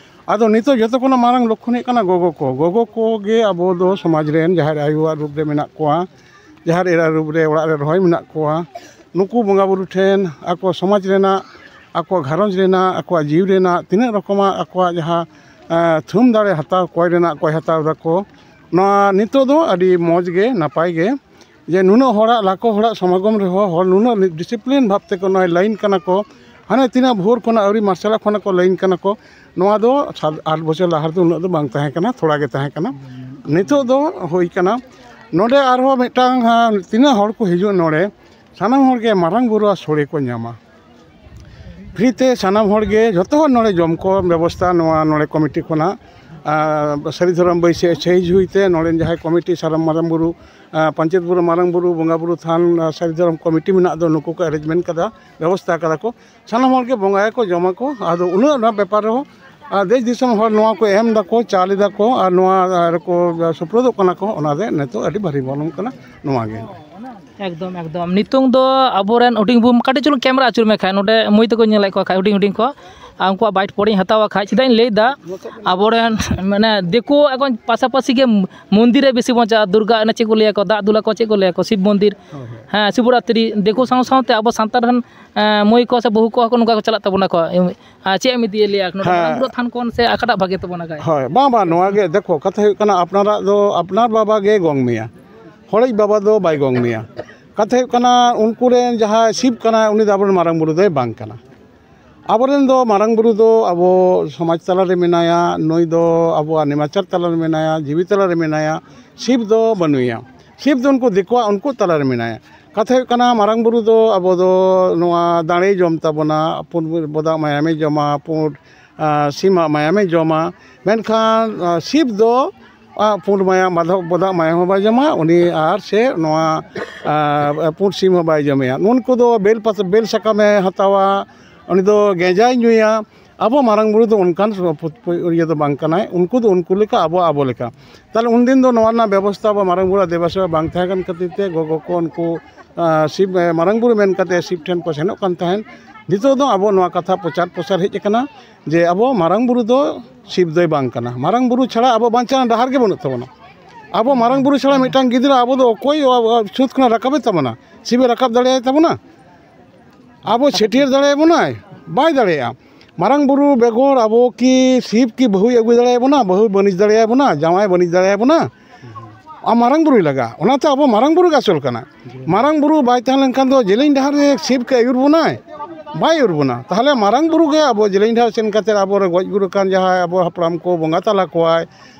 ᱟᱫᱚ ᱱᱤᱛᱚᱜ ᱡᱚᱛᱚ ᱠᱷᱚᱱᱟᱜ ᱢᱟᱨᱟᱝ ᱞᱚᱠᱠᱷᱚᱱ ᱦᱩᱭᱩᱜ ᱠᱟᱱᱟ ᱜᱚᱜᱚ ᱠᱚ᱾ ᱜᱚᱜᱚ ᱠᱚ ᱜᱮ ᱟᱵᱚ ᱫᱚ ᱥᱚᱢᱟᱡᱽ ᱨᱮᱱ ᱡᱟᱦᱮᱨ ᱟᱭᱳᱣᱟᱜ ᱨᱩᱯ ᱨᱮ ᱢᱮᱱᱟᱜ ᱠᱚᱣᱟ, ᱡᱟᱦᱮᱨ ᱮᱨᱟ ᱨᱩᱯ ᱨᱮ ᱚᱲᱟᱜ ᱨᱮ ᱨᱚᱦᱚᱭ ᱢᱮᱱᱟᱜ ᱠᱚᱣᱟ᱾ ᱱᱩᱠᱩ ᱵᱚᱸᱜᱟ ᱵᱩᱨᱩ ᱴᱷᱮᱱ ᱟᱠᱚ ᱥᱚᱢᱟᱡᱽ ᱨᱮᱱᱟᱜ, ᱟᱠᱚ ᱜᱷᱟᱨᱚᱸᱡᱽ ᱨᱮᱱᱟᱜ, ᱟᱠᱚᱣᱟᱜ ᱡᱤᱣᱤ ᱨᱮᱱᱟᱜ ᱛᱤᱱᱟᱹᱜ ᱨᱚᱠᱚᱢᱟᱜ ᱟᱠᱚᱣᱟᱜ ᱡᱟᱦᱟᱸ, ᱮᱸ, ᱛᱷᱩᱢ ᱫᱟᱲᱮ ᱦᱟᱛᱟᱣ ᱠᱚᱭ ᱨᱮᱱᱟᱜ ᱠᱚᱭ ᱦᱟᱛᱟᱣ ᱫᱟᱠᱚ, ᱱᱚᱣᱟ ᱱᱤᱛᱚᱜ ᱫᱚ ᱟᱹᱰᱤ ᱢᱚᱡᱽ ᱜᱮ, ᱱᱟᱯᱟᱭ ᱜᱮ᱾ ᱡᱮ ᱱᱩᱱᱟᱹᱜ ᱦᱚᱲᱟᱜ, ᱞᱟᱠᱷᱚ ᱦᱚᱲᱟᱜ ᱥᱚᱢᱟᱜᱚᱢ ᱨᱮᱦᱚᱸ ᱦᱚᱲ ᱱᱩᱱᱟᱹᱜ ᱰᱤᱥᱤᱯᱞᱤᱱ ᱵᱷᱟᱵᱽ ᱛᱮᱠᱚ ᱱᱚᱜᱼᱚᱭ ᱞᱟᱭᱤᱱ ᱠᱟᱱᱟ ᱠᱚ, ᱦᱟᱱᱮ ᱛᱤᱱᱟᱹᱜ ᱵᱷᱳᱨ ᱠᱷᱚᱱᱟᱜ ᱟᱹᱣᱨᱤ ᱢᱟᱨᱥᱟᱞᱚᱜ ᱠᱷᱚᱱᱟᱜ ᱠᱚ ᱞᱟᱭᱤᱱ ᱠᱟᱱᱟ ᱠᱚ᱾ ᱱᱚᱣᱟ ᱫᱚ ᱥᱟᱛ, ᱟᱴ ᱵᱚᱪᱷᱚᱨ ᱞᱟᱦᱟ ᱨᱮᱫᱚ ᱩᱱᱟᱹᱜ ᱫᱚ ᱵᱟᱝ ᱛᱟᱦᱮᱸ ᱠᱟᱱᱟ, ᱛᱷᱚᱲᱟ ᱜᱮ ᱛᱟᱦᱮᱸ ᱠᱟᱱᱟ᱾ ᱱᱤᱛᱚᱜ ᱫᱚ ᱦᱩᱭ ᱠᱟᱱᱟ᱾ ᱱᱚᱰᱮ ᱟᱨᱦᱚᱸ ᱢᱤᱫᱴᱟᱝ, ᱦᱟᱸ, ᱛᱤᱱᱟᱹᱜ ᱦᱚᱲ ᱠᱚ ᱦᱤᱡᱩᱜ ᱱᱚᱰᱮ, ᱥᱟᱱᱟᱢ ᱦᱚᱲ ᱜᱮ ᱢᱟᱨᱟᱝ ᱵᱩᱨᱩᱣᱟᱜ ᱥᱳᱲᱮ ᱠᱚ ᱧᱟᱢᱟ᱾ ᱯᱷᱨᱤ ᱛᱮ ᱥᱟᱱᱟᱢ ᱦᱚᱲ ᱜᱮ, ᱡᱚᱛᱚ ᱦᱚᱲ ᱱᱚᱰᱮ ᱡᱚᱢ ᱠᱚ ᱵᱮᱵᱚᱥᱛᱷᱟ ᱱᱚᱣᱟ ᱱᱚᱰᱮ ᱠᱚᱢᱤᱴᱤ ᱠᱷᱚᱱᱟᱜ, ᱟᱨ ᱥᱟᱹᱨᱤ ᱫᱷᱚᱨᱚᱢ ᱵᱟᱹᱭᱥᱤ ᱮᱪ ᱟᱭ ᱡᱩᱦᱤ ᱛᱮ ᱱᱚᱰᱮᱱ ᱡᱟᱦᱟᱸᱭ ᱠᱚᱢᱤᱴᱤ, ᱥᱟᱨᱟᱢ ᱢᱟᱨᱟᱝ ᱵᱩᱨᱩ, ᱟᱨ ᱯᱟᱧᱪᱮᱛ ᱵᱩᱨᱩ ᱢᱟᱨᱟᱝ ᱵᱩᱨᱩ, ᱵᱚᱸᱜᱟ ᱵᱩᱨᱩ ᱛᱷᱟᱱ, ᱟᱨ ᱥᱟᱹᱨᱤ ᱫᱷᱚᱨᱚᱢ ᱠᱚᱢᱤᱴᱤ ᱢᱮᱱᱟᱜ ᱫᱚ, ᱱᱩᱠᱩ ᱠᱚ ᱮᱨᱮᱧᱡᱽᱢᱮᱱᱴ ᱠᱟᱫᱟ, ᱵᱮᱵᱚᱥᱛᱷᱟ ᱠᱟᱫᱟ ᱠᱚ᱾ ᱥᱟᱱᱟᱢ ᱦᱚᱲ ᱜᱮ ᱵᱚᱸᱜᱟᱭᱟᱠᱚ, ᱡᱚᱢᱟᱠᱚ᱾ ᱟᱫᱚ ᱩᱱᱟᱹᱜ ᱱᱚᱣᱟ ᱵᱮᱯᱟᱨ ᱨᱮᱦᱚᱸ, ᱟᱨ ᱫᱮᱥ ᱫᱤᱥᱚᱢ ᱦᱚᱲ ᱱᱚᱣᱟ ᱠᱚ ᱮᱢ ᱫᱟᱠᱚ, ᱪᱟᱞ ᱮᱫᱟᱠᱚ, ᱟᱨ ᱱᱚᱣᱟ, ᱟᱨ ᱠᱚ ᱥᱩᱯᱨᱩᱫᱚᱜ ᱠᱟᱱᱟ ᱠᱚ, ᱚᱱᱟ ᱫᱚ ᱱᱤᱛᱚᱜ ᱟᱹᱰᱤ ᱵᱷᱟᱹᱨᱤ ᱵᱚᱱᱚᱢ ᱠᱟᱱᱟ ᱱᱚᱣᱟ ᱜᱮ᱾ ᱮᱠᱫᱚᱢ, ᱮᱠᱫᱚᱢ᱾ ᱱᱤᱛᱚᱝ ᱫᱚ ᱟᱵᱚᱨᱮᱱ ᱦᱩᱰᱤᱧ ᱵᱚᱱ, ᱠᱟᱹᱴᱤᱡ ᱪᱩᱞᱩᱝ ᱠᱮᱢᱮᱨᱟ ᱟᱹᱪᱩᱨ ᱢᱮ ᱠᱷᱟᱡ, ᱱᱚᱰᱮ ᱢᱟᱹᱭ ᱛᱟᱠᱚ ᱧᱮᱞᱮᱫ ᱠᱚᱣᱟ ᱠᱷᱟᱡ, ᱦᱩᱰᱤᱧ ᱦᱩᱰᱤᱧ ᱠᱚ᱾ ᱟᱨ ᱩᱱᱠᱩᱣᱟᱜ ᱵᱟᱭᱤᱴ ᱯᱚᱨᱮᱧ ᱦᱟᱛᱟᱣᱟ ᱠᱷᱟᱡ᱾ ᱪᱮᱫᱟᱜ ᱤᱧ ᱞᱟᱹᱭᱫᱟ, ᱟᱵᱚᱨᱮᱱ ᱢᱟᱱᱮ ᱫᱤᱠᱩ ᱮᱠᱷᱚᱱ ᱯᱟᱥᱟᱯᱟᱥᱤ ᱜᱮ ᱢᱚᱱᱫᱤᱨ ᱨᱮ ᱵᱮᱥᱤ ᱵᱚᱱ ᱪᱟᱞᱟᱜᱼᱟ᱾ ᱫᱩᱨᱜᱟ ᱚᱱᱮ ᱪᱮᱫ ᱠᱚ ᱞᱟᱹᱭᱟ ᱠᱚ, ᱫᱟᱜ ᱫᱩᱞᱟ ᱠᱚ, ᱪᱮᱫ ᱠᱚ ᱞᱟᱹᱭᱟ ᱠᱚ, ᱥᱤᱵ ᱢᱚᱱᱫᱤᱨ᱾ ᱦᱮᱸ, ᱥᱤᱵᱚᱨᱟᱛᱨᱤ᱾ ᱫᱤᱠᱩ ᱥᱟᱶ ᱥᱟᱶᱛᱮ ᱟᱵᱚ ᱥᱟᱱᱛᱟᱲ ᱨᱮᱱ ᱮᱸ, ᱢᱟᱹᱭ ᱠᱚ ᱥᱮ ᱵᱟᱹᱦᱩ ᱠᱚ ᱦᱚᱸ ᱱᱚᱝᱠᱟ ᱠᱚ ᱪᱟᱞᱟᱜ ᱛᱟᱵᱚᱱᱟ ᱠᱚ᱾ ᱟᱨ ᱪᱮᱫ ᱮᱢ ᱤᱫᱤᱭᱟ ᱞᱟᱹᱭᱟ ᱱᱚᱰᱮ ᱦᱮᱸ᱾ ᱢᱟᱨᱟᱝ ᱵᱩᱨᱩ ᱛᱷᱟᱱ ᱠᱷᱚᱱ ᱥᱮ ᱚᱠᱟᱴᱟᱜ ᱵᱷᱟᱜᱮ ᱛᱟᱵᱚᱱᱟ ᱜᱟᱭ? ᱦᱳᱭ, ᱵᱟᱝ, ᱵᱟᱝ, ᱱᱚᱣᱟ ᱜᱮ ᱫᱮᱠᱷᱚ, ᱠᱟᱛᱷᱟ ᱦᱩᱭᱩᱜ ᱠᱟᱱᱟ, ᱟᱯᱱᱟᱨᱟᱜ ᱫᱚ ᱟᱯᱱᱟᱨ ᱵᱟᱵᱟ ᱜᱮ ᱜᱚᱝ ᱢᱮᱭᱟ, ᱦᱚᱲᱤᱡ ᱵᱟᱵᱟ ᱫᱚ ᱵᱟᱭ ᱜᱚᱝ ᱢᱮᱭᱟ᱾ ᱠᱟᱛᱷᱟ ᱦᱩᱭᱩᱜ ᱠᱟᱱᱟ, ᱩᱱᱠᱩ ᱨᱮᱱ ᱡᱟᱦᱟᱸᱭ ᱥᱤᱵ ᱠᱟᱱᱟᱭ, ᱩᱱᱤ ᱫᱚ ᱟᱵᱚᱨᱮᱱ ᱢᱟᱨᱟᱝ ᱵᱩᱨᱩ ᱫᱚᱭ ᱵᱟᱝ ᱠᱟᱱᱟ᱾ ᱟᱵᱚᱨᱮᱱ ᱫᱚ ᱢᱟᱨᱟᱝ ᱵᱩᱨᱩ ᱫᱚ ᱟᱵᱚ ᱥᱚᱢᱟᱡᱽ ᱛᱟᱞᱟᱨᱮ ᱢᱮᱱᱟᱭᱟ, ᱱᱩᱭ ᱫᱚ ᱟᱵᱚᱣᱟᱜ ᱱᱮᱢᱟᱪᱟᱨ ᱛᱟᱞᱟᱨᱮ ᱢᱮᱱᱟᱭᱟ, ᱡᱤᱣᱤ ᱛᱟᱞᱟᱨᱮ ᱢᱮᱱᱟᱭᱟ᱾ ᱥᱤᱵ ᱫᱚ ᱵᱟᱹᱱᱩᱭᱟ, ᱥᱤᱵ ᱫᱚ ᱩᱱᱠᱩ ᱫᱤᱠᱩᱣᱟᱜ, ᱩᱱᱠᱩ ᱛᱟᱞᱟᱨᱮ ᱢᱮᱱᱟᱭᱟ᱾ ᱠᱟᱛᱷᱟ ᱦᱩᱭᱩᱜ ᱠᱟᱱᱟ, ᱢᱟᱨᱟᱝ ᱵᱩᱨᱩ ᱫᱚ ᱟᱵᱚ ᱫᱚ ᱱᱚᱣᱟ ᱫᱟᱲᱮᱭ ᱡᱚᱢ ᱛᱟᱵᱚᱱᱟ, ᱯᱩᱸᱰ ᱵᱚᱫᱟᱜ ᱢᱟᱭᱟᱢᱮ ᱡᱚᱢᱟ, ᱯᱩᱸᱰ, ᱟᱸ, ᱥᱤᱢᱟᱜ ᱢᱟᱭᱟᱢᱮ ᱡᱚᱢᱟ᱾ ᱢᱮᱱᱠᱷᱟᱱ, ᱟᱸ, ᱥᱤᱵ ᱫᱚ, ᱟᱸ, ᱯᱩᱸᱰ ᱢᱟᱭᱟᱢ, ᱵᱟᱫᱷᱚ-, ᱵᱚᱫᱟᱜ ᱢᱟᱭᱟᱢ ᱦᱚᱸ ᱵᱟᱭ ᱡᱚᱢᱟ, ᱩᱱᱤ ᱟᱨ ᱥᱮ ᱱᱚᱣᱟ, ᱟᱸ, ᱯᱩᱸᱰ ᱥᱤᱢ ᱦᱚᱸ ᱵᱟᱭ ᱡᱚᱢᱮᱭᱟ᱾ ᱱᱩᱱᱠᱩ ᱫᱚ ᱵᱮᱞ ᱯᱟᱛ-, ᱵᱮᱞ ᱥᱟᱠᱟᱢᱮ ᱦᱟᱛᱟᱣᱟ, ᱩᱱᱤ ᱫᱚ ᱜᱮᱸᱡᱟᱭ ᱧᱩᱭᱟ᱾ ᱟᱵᱚ ᱢᱟᱨᱟᱝ ᱵᱩᱨᱩ ᱫᱚ ᱚᱱᱠᱟᱱ ᱥᱚ-, ᱯᱩ-, ᱯᱩ-, ᱤᱭᱟᱹ ᱫᱚ ᱵᱟᱝ ᱠᱟᱱᱟᱭ᱾ ᱩᱱᱠᱩ ᱫᱚ ᱩᱱᱠᱩ ᱞᱮᱠᱟ, ᱟᱵᱚ ᱟᱵᱚ ᱞᱮᱠᱟ᱾ ᱛᱟᱦᱞᱮ ᱩᱱᱫᱤᱱ ᱫᱚ ᱱᱚᱣᱟ ᱨᱮᱱᱟᱜ ᱵᱮᱵᱚᱥᱛᱷᱟ ᱟᱵᱚ ᱢᱟᱨᱟᱝ ᱵᱩᱨᱩᱣᱟᱜ ᱫᱮᱵᱟ ᱥᱮᱵᱟ ᱵᱟᱝ ᱛᱟᱦᱮᱸ ᱠᱟᱱ ᱠᱷᱟᱹᱛᱤᱨ ᱛᱮ ᱜᱚᱜᱚ ᱠᱚ ᱩᱱᱠᱩ, ᱟᱸ, ᱥᱤᱵ, ᱮ, ᱢᱟᱨᱟᱝ ᱵᱩᱨᱩ ᱢᱮᱱ ᱠᱟᱛᱮ ᱥᱤᱵ ᱴᱷᱮᱱ ᱠᱚ ᱥᱮᱱᱚᱜ ᱠᱟᱱ ᱛᱟᱦᱮᱸᱫ᱾ ᱱᱤᱛᱚᱜ ᱫᱚ ᱟᱵᱚ ᱱᱚᱣᱟ ᱠᱟᱛᱷᱟ ᱯᱨᱚᱪᱟᱨ ᱯᱨᱚᱥᱟᱨ ᱦᱮᱡ ᱟᱠᱟᱱᱟ ᱡᱮ ᱟᱵᱚ ᱢᱟᱨᱟᱝ ᱵᱩᱨᱩ ᱫᱚ ᱥᱤᱵ ᱫᱚᱭ ᱵᱟᱝ ᱠᱟᱱᱟ᱾ ᱢᱟᱨᱟᱝ ᱵᱩᱨᱩ ᱪᱷᱟᱲᱟ ᱟᱵᱚ ᱵᱟᱧᱪᱟᱣ ᱨᱮᱱᱟᱜ ᱰᱟᱦᱟᱨ ᱜᱮ ᱵᱟᱹᱱᱩᱜ ᱛᱟᱵᱚᱱᱟ᱾ ᱟᱵᱚ ᱢᱟᱨᱟᱝ ᱵᱩᱨᱩ ᱪᱷᱟᱲᱟ ᱢᱤᱫᱴᱟᱝ ᱜᱤᱫᱽᱨᱟᱹ ᱟᱵᱚ ᱫᱚ ᱚᱠᱚᱭ ᱚ-, ᱚ-, ᱥᱩᱫ ᱠᱷᱚᱱᱟᱜ ᱨᱟᱠᱟᱵᱮ ᱛᱟᱵᱚᱱᱟ? ᱥᱤᱵᱮ ᱨᱟᱠᱟᱵ ᱫᱟᱲᱮᱭᱟᱭ ᱛᱟᱵᱚᱱᱟ? ᱟᱵᱚ ᱪᱷᱟᱹᱴᱭᱟᱹᱨ ᱫᱟᱲᱮᱭᱟᱵᱚᱱᱟᱭ? ᱵᱟᱭ ᱫᱟᱲᱮᱭᱟᱜᱼᱟ᱾ ᱢᱟᱨᱟᱝ ᱵᱩᱨᱩ ᱵᱮᱜᱚᱨ ᱟᱵᱚ ᱠᱤ ᱥᱤᱵ ᱠᱤ ᱵᱟᱹᱦᱩᱭ ᱟᱹᱜᱩ ᱫᱟᱲᱮᱭᱟᱵᱚᱱᱟ? ᱵᱟᱹᱦᱩ ᱵᱟᱹᱱᱤᱡ ᱫᱟᱲᱮᱭᱟᱵᱚᱱᱟ? ᱡᱟᱶᱟᱭ ᱵᱟᱹᱱᱤᱡ ᱫᱟᱲᱮᱭᱟᱵᱚᱱᱟ? ᱟᱨ ᱢᱟᱨᱟᱝ ᱵᱩᱨᱩᱭ ᱞᱟᱜᱟᱜᱼᱟ᱾ ᱚᱱᱟᱛᱮ ᱟᱵᱚ ᱢᱟᱨᱟᱝ ᱵᱩᱨᱩ ᱜᱮ ᱟᱥᱚᱞ ᱠᱟᱱᱟ᱾ ᱢᱟᱨᱟᱝ ᱵᱩᱨᱩ ᱵᱟᱭ ᱛᱟᱦᱮᱸ ᱞᱮᱱᱠᱷᱟᱱ ᱫᱚ ᱡᱮᱞᱮᱧ ᱰᱟᱦᱟᱨ ᱨᱮ ᱥᱤᱵ ᱠᱤ ᱟᱹᱭᱩᱨ ᱵᱚᱱᱟᱭ? ᱵᱟᱭ ᱟᱹᱭᱩᱨ ᱵᱚᱱᱟ᱾ ᱛᱟᱦᱚᱞᱮ ᱢᱟᱨᱟᱝ ᱵᱩᱨᱩ ᱜᱮ ᱟᱵᱚ ᱡᱮᱞᱮᱧ ᱰᱟᱦᱟᱨ ᱥᱮᱱ ᱠᱟᱛᱮ ᱟᱵᱚ ᱨᱮ ᱜᱚᱡ ᱜᱩᱨ ᱟᱠᱟᱱ ᱡᱟᱦᱟᱸᱭ ᱟᱵᱚ ᱦᱟᱯᱲᱟᱢ ᱠᱚ ᱵᱚᱸᱜᱟ ᱛᱟᱞᱟ ᱠᱚᱣᱟᱭ,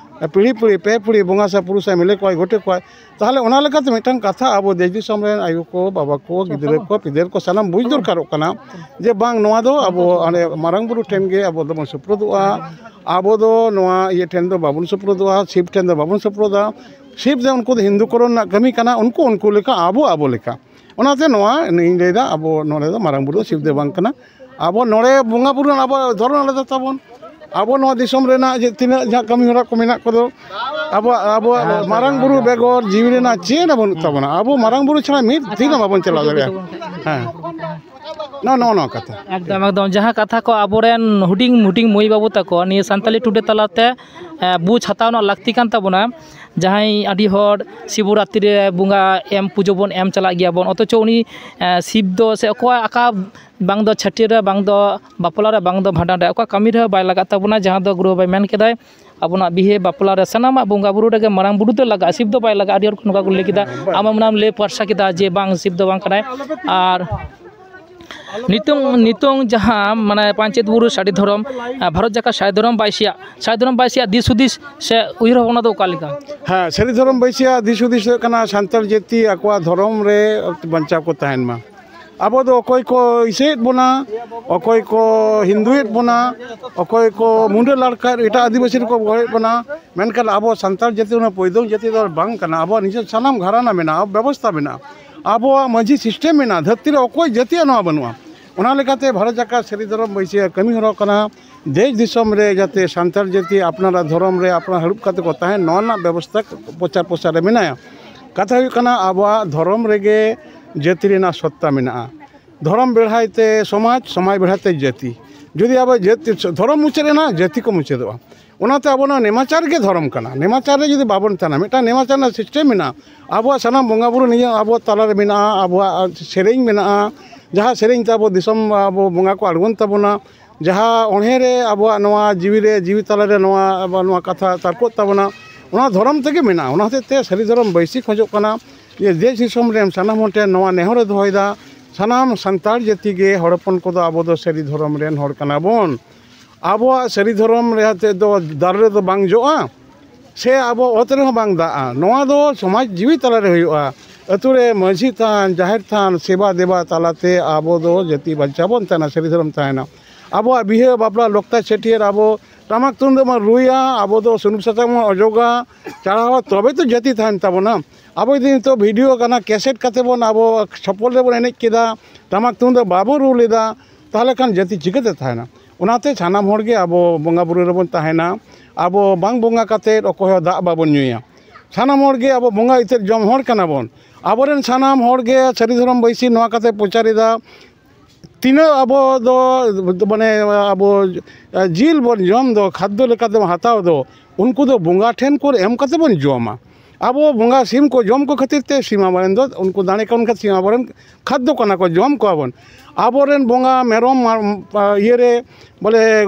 ᱯᱤᱲᱦᱤ ᱯᱤᱲᱦᱤ, ᱯᱮ ᱯᱤᱲᱦᱤ ᱵᱚᱸᱜᱟ ᱥᱮ ᱯᱩᱨᱩᱥ ᱮ ᱢᱤᱞᱮ ᱠᱚᱣᱟᱭ, ᱜᱚᱴᱮ ᱠᱚᱣᱟᱭ᱾ ᱛᱟᱦᱚᱞᱮ ᱚᱱᱟ ᱞᱮᱠᱟᱛᱮ ᱢᱤᱫᱴᱟᱝ ᱠᱟᱛᱷᱟ ᱟᱵᱚ ᱫᱮᱥ ᱫᱤᱥᱚᱢ ᱨᱮᱱ ᱟᱭᱳ ᱠᱚ, ᱵᱟᱵᱟ ᱠᱚ, ᱜᱤᱫᱽᱨᱟᱹ ᱠᱚ, ᱯᱤᱫᱟᱹᱨ ᱠᱚ ᱥᱟᱱᱟᱢ ᱵᱩᱡᱽ ᱫᱚᱨᱠᱟᱨᱚᱜ ᱠᱟᱱᱟ ᱡᱮ ᱵᱟᱝ, ᱱᱚᱣᱟ ᱫᱚ ᱟᱵᱚ ᱚᱸᱰᱮ ᱢᱟᱨᱟᱝ ᱵᱩᱨᱩ ᱴᱷᱮᱱ ᱜᱮ ᱟᱵᱚ ᱫᱚᱵᱚᱱ ᱥᱩᱯᱨᱩᱫᱚᱜᱼᱟ᱾ ᱟᱵᱚ ᱫᱚ ᱱᱚᱣᱟ ᱤᱭᱟᱹ ᱴᱷᱮᱱ ᱫᱚ ᱵᱟᱵᱚᱱ ᱥᱩᱯᱨᱩᱫᱚᱜᱼᱟ, ᱥᱤᱵ ᱴᱷᱮᱱ ᱫᱚ ᱵᱟᱵᱚᱱ ᱥᱩᱯᱨᱩᱫᱟ᱾ ᱥᱤᱵ ᱫᱚ ᱩᱱᱠᱩ ᱫᱚ ᱦᱤᱱᱫᱩ ᱠᱚᱨᱚᱱ ᱨᱮᱱᱟᱜ ᱠᱟᱹᱢᱤ ᱠᱟᱱᱟ, ᱩᱱᱠᱩ ᱩᱱᱠᱩ ᱞᱮᱠᱟ, ᱟᱵᱚ ᱟᱵᱚ ᱞᱮᱠᱟ᱾ ᱚᱱᱟᱛᱮ ᱱᱚᱣᱟ ᱤᱧ ᱞᱟᱹᱭᱫᱟ, ᱟᱵᱚ ᱱᱚᱰᱮ ᱫᱚ ᱢᱟᱨᱟᱝ ᱵᱩᱨᱩ ᱫᱚ ᱥᱤᱵ ᱫᱚ ᱵᱟᱝ ᱠᱟᱱᱟ᱾ ᱟᱵᱚ ᱱᱚᱰᱮ ᱵᱚᱸᱜᱟ ᱵᱩᱨᱩ ᱨᱮᱱᱟᱜ ᱟᱵᱚ ᱫᱷᱚᱨᱚᱢ ᱟᱞᱟᱫᱟ ᱛᱟᱵᱚᱱ᱾ ᱟᱵᱚ ᱱᱚᱣᱟ ᱫᱤᱥᱚᱢ ᱨᱮᱱᱟᱜ ᱡᱮ ᱛᱤᱱᱟᱹᱜ ᱡᱟᱦᱟᱸ ᱠᱟᱹᱢᱤ ᱦᱚᱨᱟ ᱠᱚ ᱢᱮᱱᱟᱜ ᱠᱚᱫᱚ, ᱟᱵᱚ, ᱟᱵᱚ ᱢᱟᱨᱟᱝ ᱵᱩᱨᱩ ᱵᱮᱜᱚᱨ ᱡᱤᱣᱤ ᱨᱮᱱᱟᱜ ᱪᱮᱫ ᱦᱚᱸ ᱵᱟᱹᱱᱩᱜ ᱛᱟᱵᱚᱱᱟ᱾ ᱟᱵᱚ ᱢᱟᱨᱟᱝ ᱵᱩᱨᱩ ᱪᱷᱟᱲᱟ ᱢᱤᱫ ᱫᱤᱱ ᱦᱚᱸ ᱵᱟᱵᱚᱱ ᱪᱟᱞᱟᱣ ᱫᱟᱲᱮᱭᱟᱜᱼᱟ᱾ ᱦᱮᱸ᱾ ᱱᱚᱜᱼᱚ ᱱᱚᱜᱼᱚ ᱱᱚᱣᱟ ᱠᱟᱛᱷᱟ᱾ ᱮᱠᱫᱚᱢ ᱮᱠᱫᱚᱢ, ᱡᱟᱦᱟᱸ ᱠᱟᱛᱷᱟ ᱠᱚ ᱟᱵᱚᱨᱮᱱ ᱦᱩᱰᱤᱧ ᱦᱩᱰᱤᱧ ᱢᱟᱹᱭ ᱵᱟᱹᱵᱩ ᱛᱟᱠᱚ ᱱᱤᱭᱟᱹ ᱥᱟᱱᱛᱟᱞᱤ ᱴᱩᱰᱮ ᱛᱟᱞᱟᱛᱮ ᱵᱩᱡᱽ ᱦᱟᱛᱟᱣ ᱨᱮᱱᱟᱜ ᱞᱟᱹᱠᱛᱤ ᱠᱟᱱ ᱛᱟᱵᱚᱱᱟ᱾ ᱡᱟᱦᱟᱸᱭ ᱟᱹᱰᱤ ᱦᱚᱲ ᱥᱤᱵᱚᱨᱟᱛᱨᱤ ᱨᱮ ᱵᱚᱸᱜᱟ ᱮᱢ, ᱯᱩᱡᱟᱹ ᱵᱚᱱ ᱮᱢ ᱪᱟᱞᱟᱜ ᱜᱮᱭᱟ ᱵᱚᱱ, ᱚᱛᱷᱚᱪᱚ ᱩᱱᱤ ᱥᱤᱵ ᱫᱚ ᱥᱮ ᱚᱠᱚᱭᱟᱜ ᱟᱠᱟ, ᱵᱟᱝ ᱫᱚ ᱪᱷᱟᱹᱴᱭᱟᱹᱨ ᱨᱮ, ᱵᱟᱝ ᱫᱚ ᱵᱟᱯᱞᱟ ᱨᱮ, ᱵᱟᱝ ᱫᱚ ᱵᱷᱟᱸᱰᱟᱱ ᱨᱮ, ᱚᱠᱟ ᱠᱟᱹᱢᱤ ᱨᱮᱦᱚᱸ ᱵᱟᱭ ᱞᱟᱜᱟᱜ ᱛᱟᱵᱚᱱᱟ, ᱡᱟᱦᱟᱸ ᱫᱚ ᱜᱩᱨᱩ ᱵᱟᱵᱟᱭ ᱢᱮᱱ ᱠᱮᱫᱟᱭ, ᱟᱵᱚᱱᱟᱜ ᱵᱤᱦᱟᱹ ᱵᱟᱯᱞᱟ ᱨᱮ ᱥᱟᱱᱟᱢᱟᱜ ᱵᱚᱸᱜᱟ ᱵᱩᱨᱩ ᱨᱮᱜᱮ ᱢᱟᱨᱟᱝ ᱵᱩᱨᱩ ᱫᱚ ᱞᱟᱜᱟᱜᱼᱟ, ᱥᱤᱵ ᱫᱚ ᱵᱟᱭ ᱞᱟᱜᱟᱜᱼᱟ᱾ ᱟᱹᱰᱤ ᱦᱚᱲ ᱠᱚ ᱱᱚᱝᱠᱟ ᱠᱚ ᱞᱟᱹᱭ ᱠᱮᱫᱟ, ᱟᱢ ᱚᱱᱟᱢ ᱞᱟᱹᱭ ᱯᱟᱨᱥᱟ ᱠᱮᱫᱟ ᱡᱮ ᱵᱟᱝ, ᱥᱤᱵ ᱫᱚ ᱵᱟᱝ ᱠᱟᱱᱟᱭ᱾ ᱟᱨ ᱱᱤᱛᱚᱝ, ᱱᱤᱛᱚᱝ ᱡᱟᱦᱟᱸ ᱢᱟᱱᱮ ᱯᱟᱧᱪᱮᱛ ᱵᱩᱨᱩ ᱥᱟᱹᱨᱤ ᱫᱷᱚᱨᱚᱢ, ᱟᱨ ᱵᱷᱟᱨᱚᱛ ᱡᱟᱠᱟᱛ ᱥᱟᱹᱨᱤ ᱫᱷᱚᱨᱚᱢ ᱵᱟᱹᱭᱥᱤᱭᱟᱜ, ᱥᱟᱹᱨᱤ ᱫᱷᱚᱨᱚᱢ ᱵᱟᱹᱭᱥᱤᱭᱟᱜ ᱫᱤᱥ ᱦᱩᱫᱤᱥ ᱥᱮ ᱩᱭᱦᱟᱹᱨ ᱵᱷᱟᱵᱽᱱᱟ ᱫᱚ ᱚᱠᱟ ᱞᱮᱠᱟ? ᱦᱮᱸ, ᱥᱟᱹᱨᱤ ᱫᱷᱚᱨᱚᱢ ᱵᱟᱹᱭᱥᱤᱭᱟᱜ ᱫᱤᱥ ᱦᱩᱫᱤᱥ ᱫᱚ ᱦᱩᱭᱩᱜ ᱠᱟᱱᱟ ᱥᱟᱱᱛᱟᱲ ᱡᱟᱹᱛᱤ ᱟᱠᱚᱣᱟᱜ ᱫᱷᱚᱨᱚᱢ ᱨᱮ ᱵᱟᱧᱪᱟᱣ ᱠᱚ ᱛᱟᱦᱮᱱ ᱢᱟ᱾ ᱟᱵᱚ ᱫᱚ ᱚᱠᱚᱭ ᱠᱚ ᱤᱥᱟᱹᱭᱮᱫ ᱵᱚᱱᱟ, ᱚᱠᱚᱭ ᱠᱚ ᱦᱤᱱᱫᱩᱭᱮᱫ ᱵᱚᱱᱟ, ᱚᱠᱚᱭ ᱠᱚ ᱢᱩᱸᱰᱟᱹ ᱞᱟᱲᱠᱟ ᱮᱴᱟᱜ ᱟᱹᱫᱤᱵᱟᱹᱥᱤ ᱨᱮᱠᱚ ᱜᱚᱦᱚᱲᱮᱫ ᱵᱚᱱᱟ, ᱢᱮᱱᱠᱷᱟᱱ ᱟᱵᱚ ᱥᱟᱱᱛᱟᱲ ᱡᱟᱹᱛᱤ ᱚᱱᱟ ᱯᱚᱭᱫᱚᱝ ᱡᱟᱹᱛᱤ ᱫᱚ ᱵᱟᱝ ᱠᱟᱱᱟ᱾ ᱟᱵᱚᱣᱟᱜ ᱱᱤᱡᱮᱨ ᱥᱟᱱᱟᱢ ᱜᱷᱟᱨᱟᱱᱟ ᱢᱮᱱᱟᱜᱼᱟ, ᱵᱮᱵᱚᱥᱛᱷᱟ ᱢᱮᱱᱟᱜᱼᱟ, ᱟᱵᱚᱣᱟᱜ ᱢᱟᱹᱡᱷᱤ ᱥᱤᱥᱴᱮᱢ ᱢᱮᱱᱟᱜᱼᱟ, ᱫᱷᱟᱹᱨᱛᱤ ᱨᱮ ᱚᱠᱚᱭ ᱡᱟᱹᱛᱤᱭᱟᱜ ᱱᱚᱣᱟ ᱵᱟᱹᱱᱩᱜᱼᱟ᱾ ᱚᱱᱟ ᱞᱮᱠᱟᱛᱮ ᱵᱷᱟᱨᱚᱛ ᱡᱟᱠᱟᱛ ᱥᱟᱹᱨᱤ ᱫᱷᱚᱨᱚᱢ ᱵᱟᱹᱭᱥᱤᱭᱟᱹ ᱠᱟᱹᱢᱤ ᱦᱚᱨᱟ ᱠᱟᱱᱟ, ᱫᱮᱥ ᱫᱤᱥᱚᱢ ᱨᱮ ᱡᱟᱛᱮ ᱥᱟᱱᱛᱟᱲ ᱡᱟᱹᱛᱤ ᱟᱯᱱᱟᱨᱟᱜ ᱫᱷᱚᱨᱚᱢ ᱨᱮ ᱟᱯᱱᱟᱨ ᱦᱟᱹᱲᱩᱵ ᱠᱟᱛᱮ ᱠᱚ ᱛᱟᱦᱮᱱ, ᱱᱚᱣᱟ ᱨᱮᱱᱟᱜ ᱵᱮᱵᱚᱥᱛᱷᱟ ᱯᱨᱚᱪᱟᱨ ᱯᱨᱚᱥᱟᱨ ᱨᱮ ᱢᱮᱱᱟᱭᱟ᱾ ᱠᱟᱛᱷᱟ ᱦᱩᱭᱩᱜ ᱠᱟᱱᱟ, ᱟᱵᱚᱣᱟᱜ ᱫᱷᱚᱨᱚᱢ ᱨᱮᱜᱮ ᱡᱟᱹᱛᱤ ᱨᱮᱱᱟᱜ ᱥᱚᱛᱛᱟ ᱢᱮᱱᱟᱜᱼᱟ᱾ ᱫᱷᱚᱨᱚᱢ ᱵᱮᱲᱦᱟᱭ ᱛᱮ ᱥᱚᱢᱟᱡᱽ, ᱥᱚᱢᱟᱡᱽ ᱵᱮᱲᱦᱟᱭ ᱛᱮ ᱡᱟᱹᱛᱤ᱾ ᱡᱩᱫᱤ ᱟᱵᱚ ᱡᱟᱹᱛ, ᱫᱷᱚᱨᱚᱢ ᱢᱩᱪᱟᱹᱫ ᱮᱱᱟ, ᱡᱟᱹᱛᱤ ᱠᱚ ᱢᱩᱪᱟᱹᱫᱚᱜᱼᱟ᱾ ᱚᱱᱟᱛᱮ ᱟᱵᱚ ᱱᱚᱣᱟ ᱱᱮᱢᱟᱪᱟᱨ ᱜᱮ ᱫᱷᱚᱨᱚᱢ ᱠᱟᱱᱟ᱾ ᱱᱮᱢᱟᱪᱟᱨ ᱨᱮ ᱡᱩᱫᱤ ᱵᱟᱵᱚᱱ ᱛᱟᱦᱮᱱᱟ, ᱢᱤᱫᱴᱟᱝ ᱱᱮᱢᱟᱪᱟᱨ ᱨᱮᱱᱟᱜ ᱥᱤᱥᱴᱮᱢ ᱢᱮᱱᱟᱜᱼᱟ᱾ ᱟᱵᱚᱣᱟᱜ ᱥᱟᱱᱟᱢ ᱵᱚᱸᱜᱟ ᱵᱩᱨᱩ ᱱᱤᱭᱟᱹ ᱟᱵᱚ ᱛᱟᱞᱟᱨᱮ ᱢᱮᱱᱟᱜᱼᱟ, ᱟᱵᱚᱣᱟᱜ ᱥᱮᱨᱮᱧ ᱢᱮᱱᱟᱜᱼᱟ, ᱡᱟᱦᱟᱸ ᱥᱮᱨᱮᱧ ᱛᱮ ᱟᱵᱚ ᱫᱤᱥᱚᱢ, ᱟᱵᱚ ᱵᱚᱸᱜᱟ ᱠᱚ ᱟᱬᱜᱚᱱ ᱛᱟᱵᱚᱱᱟ, ᱡᱟᱦᱟᱸ ᱚᱬᱦᱮ ᱨᱮ ᱟᱵᱚᱣᱟᱜ ᱱᱚᱣᱟ ᱡᱤᱣᱤ ᱨᱮ, ᱡᱤᱣᱤ ᱛᱟᱞᱟᱨᱮ ᱱᱚᱣᱟ, ᱟᱵᱚᱣᱟᱜ ᱱᱚᱣᱟ ᱠᱟᱛᱷᱟ ᱛᱟᱨᱠᱚᱜ ᱛᱟᱵᱚᱱᱟ, ᱚᱱᱟ ᱫᱷᱚᱨᱚᱢ ᱛᱮᱜᱮ ᱢᱮᱱᱟᱜᱼᱟ᱾ ᱚᱱᱟ ᱦᱚᱛᱮᱡ ᱛᱮ ᱥᱟᱹᱨᱤ ᱫᱷᱚᱨᱚᱢ ᱵᱟᱹᱭᱥᱤ ᱠᱷᱚᱡᱚᱜ ᱠᱟᱱᱟ ᱡᱮ ᱫᱮᱥ ᱫᱤᱥᱚᱢ ᱨᱮᱱ ᱥᱟᱱᱟᱢ ᱦᱚᱲ ᱴᱷᱮᱱ ᱱᱚᱣᱟ ᱱᱮᱦᱚᱨᱮ ᱫᱚᱦᱚᱭᱮᱫᱟ, ᱥᱟᱱᱟᱢ ᱥᱟᱱᱛᱟᱲ ᱡᱟᱹᱛᱤ ᱜᱮ ᱦᱚᱲ ᱦᱚᱯᱚᱱ ᱠᱚᱫᱚ ᱟᱵᱚ ᱫᱚ ᱥᱟᱹᱨᱤ ᱫᱷᱚᱨᱚᱢ ᱨᱮᱱ ᱦᱚᱲ ᱠᱟᱱᱟ ᱵᱚᱱ᱾ ᱟᱵᱚᱣᱟᱜ ᱥᱟᱹᱨᱤ ᱫᱷᱚᱨᱚᱢ ᱨᱮ ᱦᱚᱛᱮᱫ ᱫᱚ ᱫᱟᱨᱮ ᱨᱮᱫᱚ ᱵᱟᱝ ᱡᱚᱜᱼᱟ, ᱥᱮ ᱟᱵᱚ ᱚᱛ ᱨᱮᱦᱚᱸ ᱵᱟᱝ ᱫᱟᱜᱼᱟ᱾ ᱱᱚᱣᱟ ᱫᱚ ᱥᱚᱢᱟᱡᱽ ᱡᱤᱣᱤ ᱛᱟᱞᱟᱨᱮ ᱦᱩᱭᱩᱜᱼᱟ᱾ ᱟᱹᱛᱩ ᱨᱮ ᱢᱟᱹᱡᱷᱤ ᱛᱷᱟᱱ, ᱡᱟᱦᱮᱨ ᱛᱷᱟᱱ, ᱥᱮᱵᱟ ᱫᱮᱵᱟ ᱛᱟᱞᱟᱛᱮ ᱟᱵᱚ ᱫᱚ ᱡᱟᱹᱛᱤ ᱵᱟᱧᱪᱟᱣ ᱵᱚᱱ ᱛᱟᱦᱮᱱᱟ, ᱥᱟᱹᱨᱤ ᱫᱷᱚᱨᱚᱢ ᱛᱟᱦᱮᱱᱟ᱾ ᱟᱵᱚᱣᱟᱜ ᱵᱤᱦᱟᱹ, ᱵᱟᱯᱞᱟ, ᱞᱚᱠᱛᱟ, ᱪᱷᱟᱹᱴᱭᱟᱹᱨ ᱟᱵᱚ ᱴᱟᱢᱟᱠ ᱛᱩᱢᱫᱟᱹᱜ ᱵᱚᱱ ᱨᱩᱭᱟ, ᱟᱵᱚ ᱫᱚ ᱥᱩᱱᱩᱢ ᱥᱟᱥᱟᱝ ᱵᱚᱱ ᱚᱡᱚᱜᱟ, ᱪᱟᱲᱦᱟᱣᱟ, ᱛᱚᱵᱮ ᱛᱚ ᱡᱟᱹᱛᱤ ᱛᱟᱦᱮᱱ ᱛᱟᱵᱚᱱᱟ᱾ ᱟᱵᱚ ᱡᱩᱫᱤ ᱱᱤᱛᱚᱜ ᱵᱷᱤᱰᱤᱭᱳ ᱠᱟᱱᱟ, ᱠᱮᱥᱮᱴ ᱠᱟᱛᱮ ᱵᱚᱱ ᱟᱵᱚ ᱪᱷᱚᱯᱚᱞ ᱨᱮᱵᱚᱱ ᱮᱱᱮᱡ ᱠᱮᱫᱟ, ᱴᱟᱢᱟᱠ ᱛᱩᱢᱫᱟᱹᱜ ᱵᱟᱵᱚ ᱨᱩ ᱞᱮᱫᱟ, ᱛᱟᱦᱚᱞᱮ ᱠᱷᱟᱱ ᱡᱟᱹᱛᱤ ᱪᱤᱠᱟᱹᱛᱮ ᱛᱟᱦᱮᱱᱟ? ᱚᱱᱟᱛᱮ ᱥᱟᱱᱟᱢ ᱦᱚᱲ ᱜᱮ ᱟᱵᱚ ᱵᱚᱸᱜᱟ ᱵᱩᱨᱩ ᱨᱮᱵᱚᱱ ᱛᱟᱦᱮᱱᱟ᱾ ᱟᱵᱚ ᱵᱟᱝ ᱵᱚᱸᱜᱟ ᱠᱟᱛᱮ ᱚᱠᱚᱭ ᱦᱚᱸ ᱫᱟᱜ ᱵᱟᱵᱚᱱ ᱧᱩᱭᱟ᱾ ᱥᱟᱱᱟᱢ ᱦᱚᱲ ᱜᱮ ᱟᱵᱚ ᱵᱚᱸᱜᱟ ᱤᱛᱟᱹᱫ ᱡᱚᱢ ᱦᱚᱲ ᱠᱟᱱᱟ ᱵᱚᱱ᱾ ᱟᱵᱚᱨᱮᱱ ᱥᱟᱱᱟᱢ ᱦᱚᱲ ᱜᱮ ᱥᱟᱹᱨᱤ ᱫᱷᱚᱨᱚᱢ ᱵᱟᱹᱭᱥᱤ ᱱᱚᱣᱟ ᱠᱟᱛᱮ ᱯᱨᱚᱪᱟᱨ ᱮᱫᱟ, ᱛᱤᱱᱟᱹᱜ ᱟᱵᱚ ᱫᱚ, ᱢᱟᱱᱮ, ᱟᱵᱚ ᱡᱤᱞ ᱵᱚᱱ ᱡᱚᱢ ᱫᱚ, ᱠᱷᱟᱫᱽᱫᱚ ᱞᱮᱠᱟᱛᱮ ᱵᱚᱱ ᱦᱟᱛᱟᱣ ᱫᱚ, ᱩᱱᱠᱩ ᱫᱚ ᱵᱚᱸᱜᱟ ᱴᱷᱮᱱ ᱠᱚ ᱮᱢ ᱠᱟᱛᱮ ᱵᱚᱱ ᱡᱚᱢᱟ᱾ ᱟᱵᱚ ᱵᱚᱸᱜᱟ ᱥᱤᱢ ᱠᱚ ᱡᱚᱢ ᱠᱚ ᱠᱷᱟᱹᱛᱤᱨ ᱛᱮ ᱥᱤᱢ ᱟᱵᱚᱨᱮᱱ ᱫᱚ, ᱩᱱᱠᱩ ᱫᱟᱲᱮ ᱠᱚ ᱠᱷᱟᱹᱛᱤᱨ ᱥᱤᱢ ᱟᱵᱚᱨᱮᱱ ᱠᱷᱟᱫᱽᱫᱚ ᱠᱟᱱᱟ ᱠᱚ, ᱡᱚᱢ ᱠᱚᱣᱟ ᱵᱚᱱ᱾ ᱟᱵᱚᱨᱮᱱ ᱵᱚᱸᱜᱟ ᱢᱮᱨᱚᱢ, ᱢᱟ-, ᱤᱭᱟᱹᱨᱮ, ᱵᱚᱞᱮ,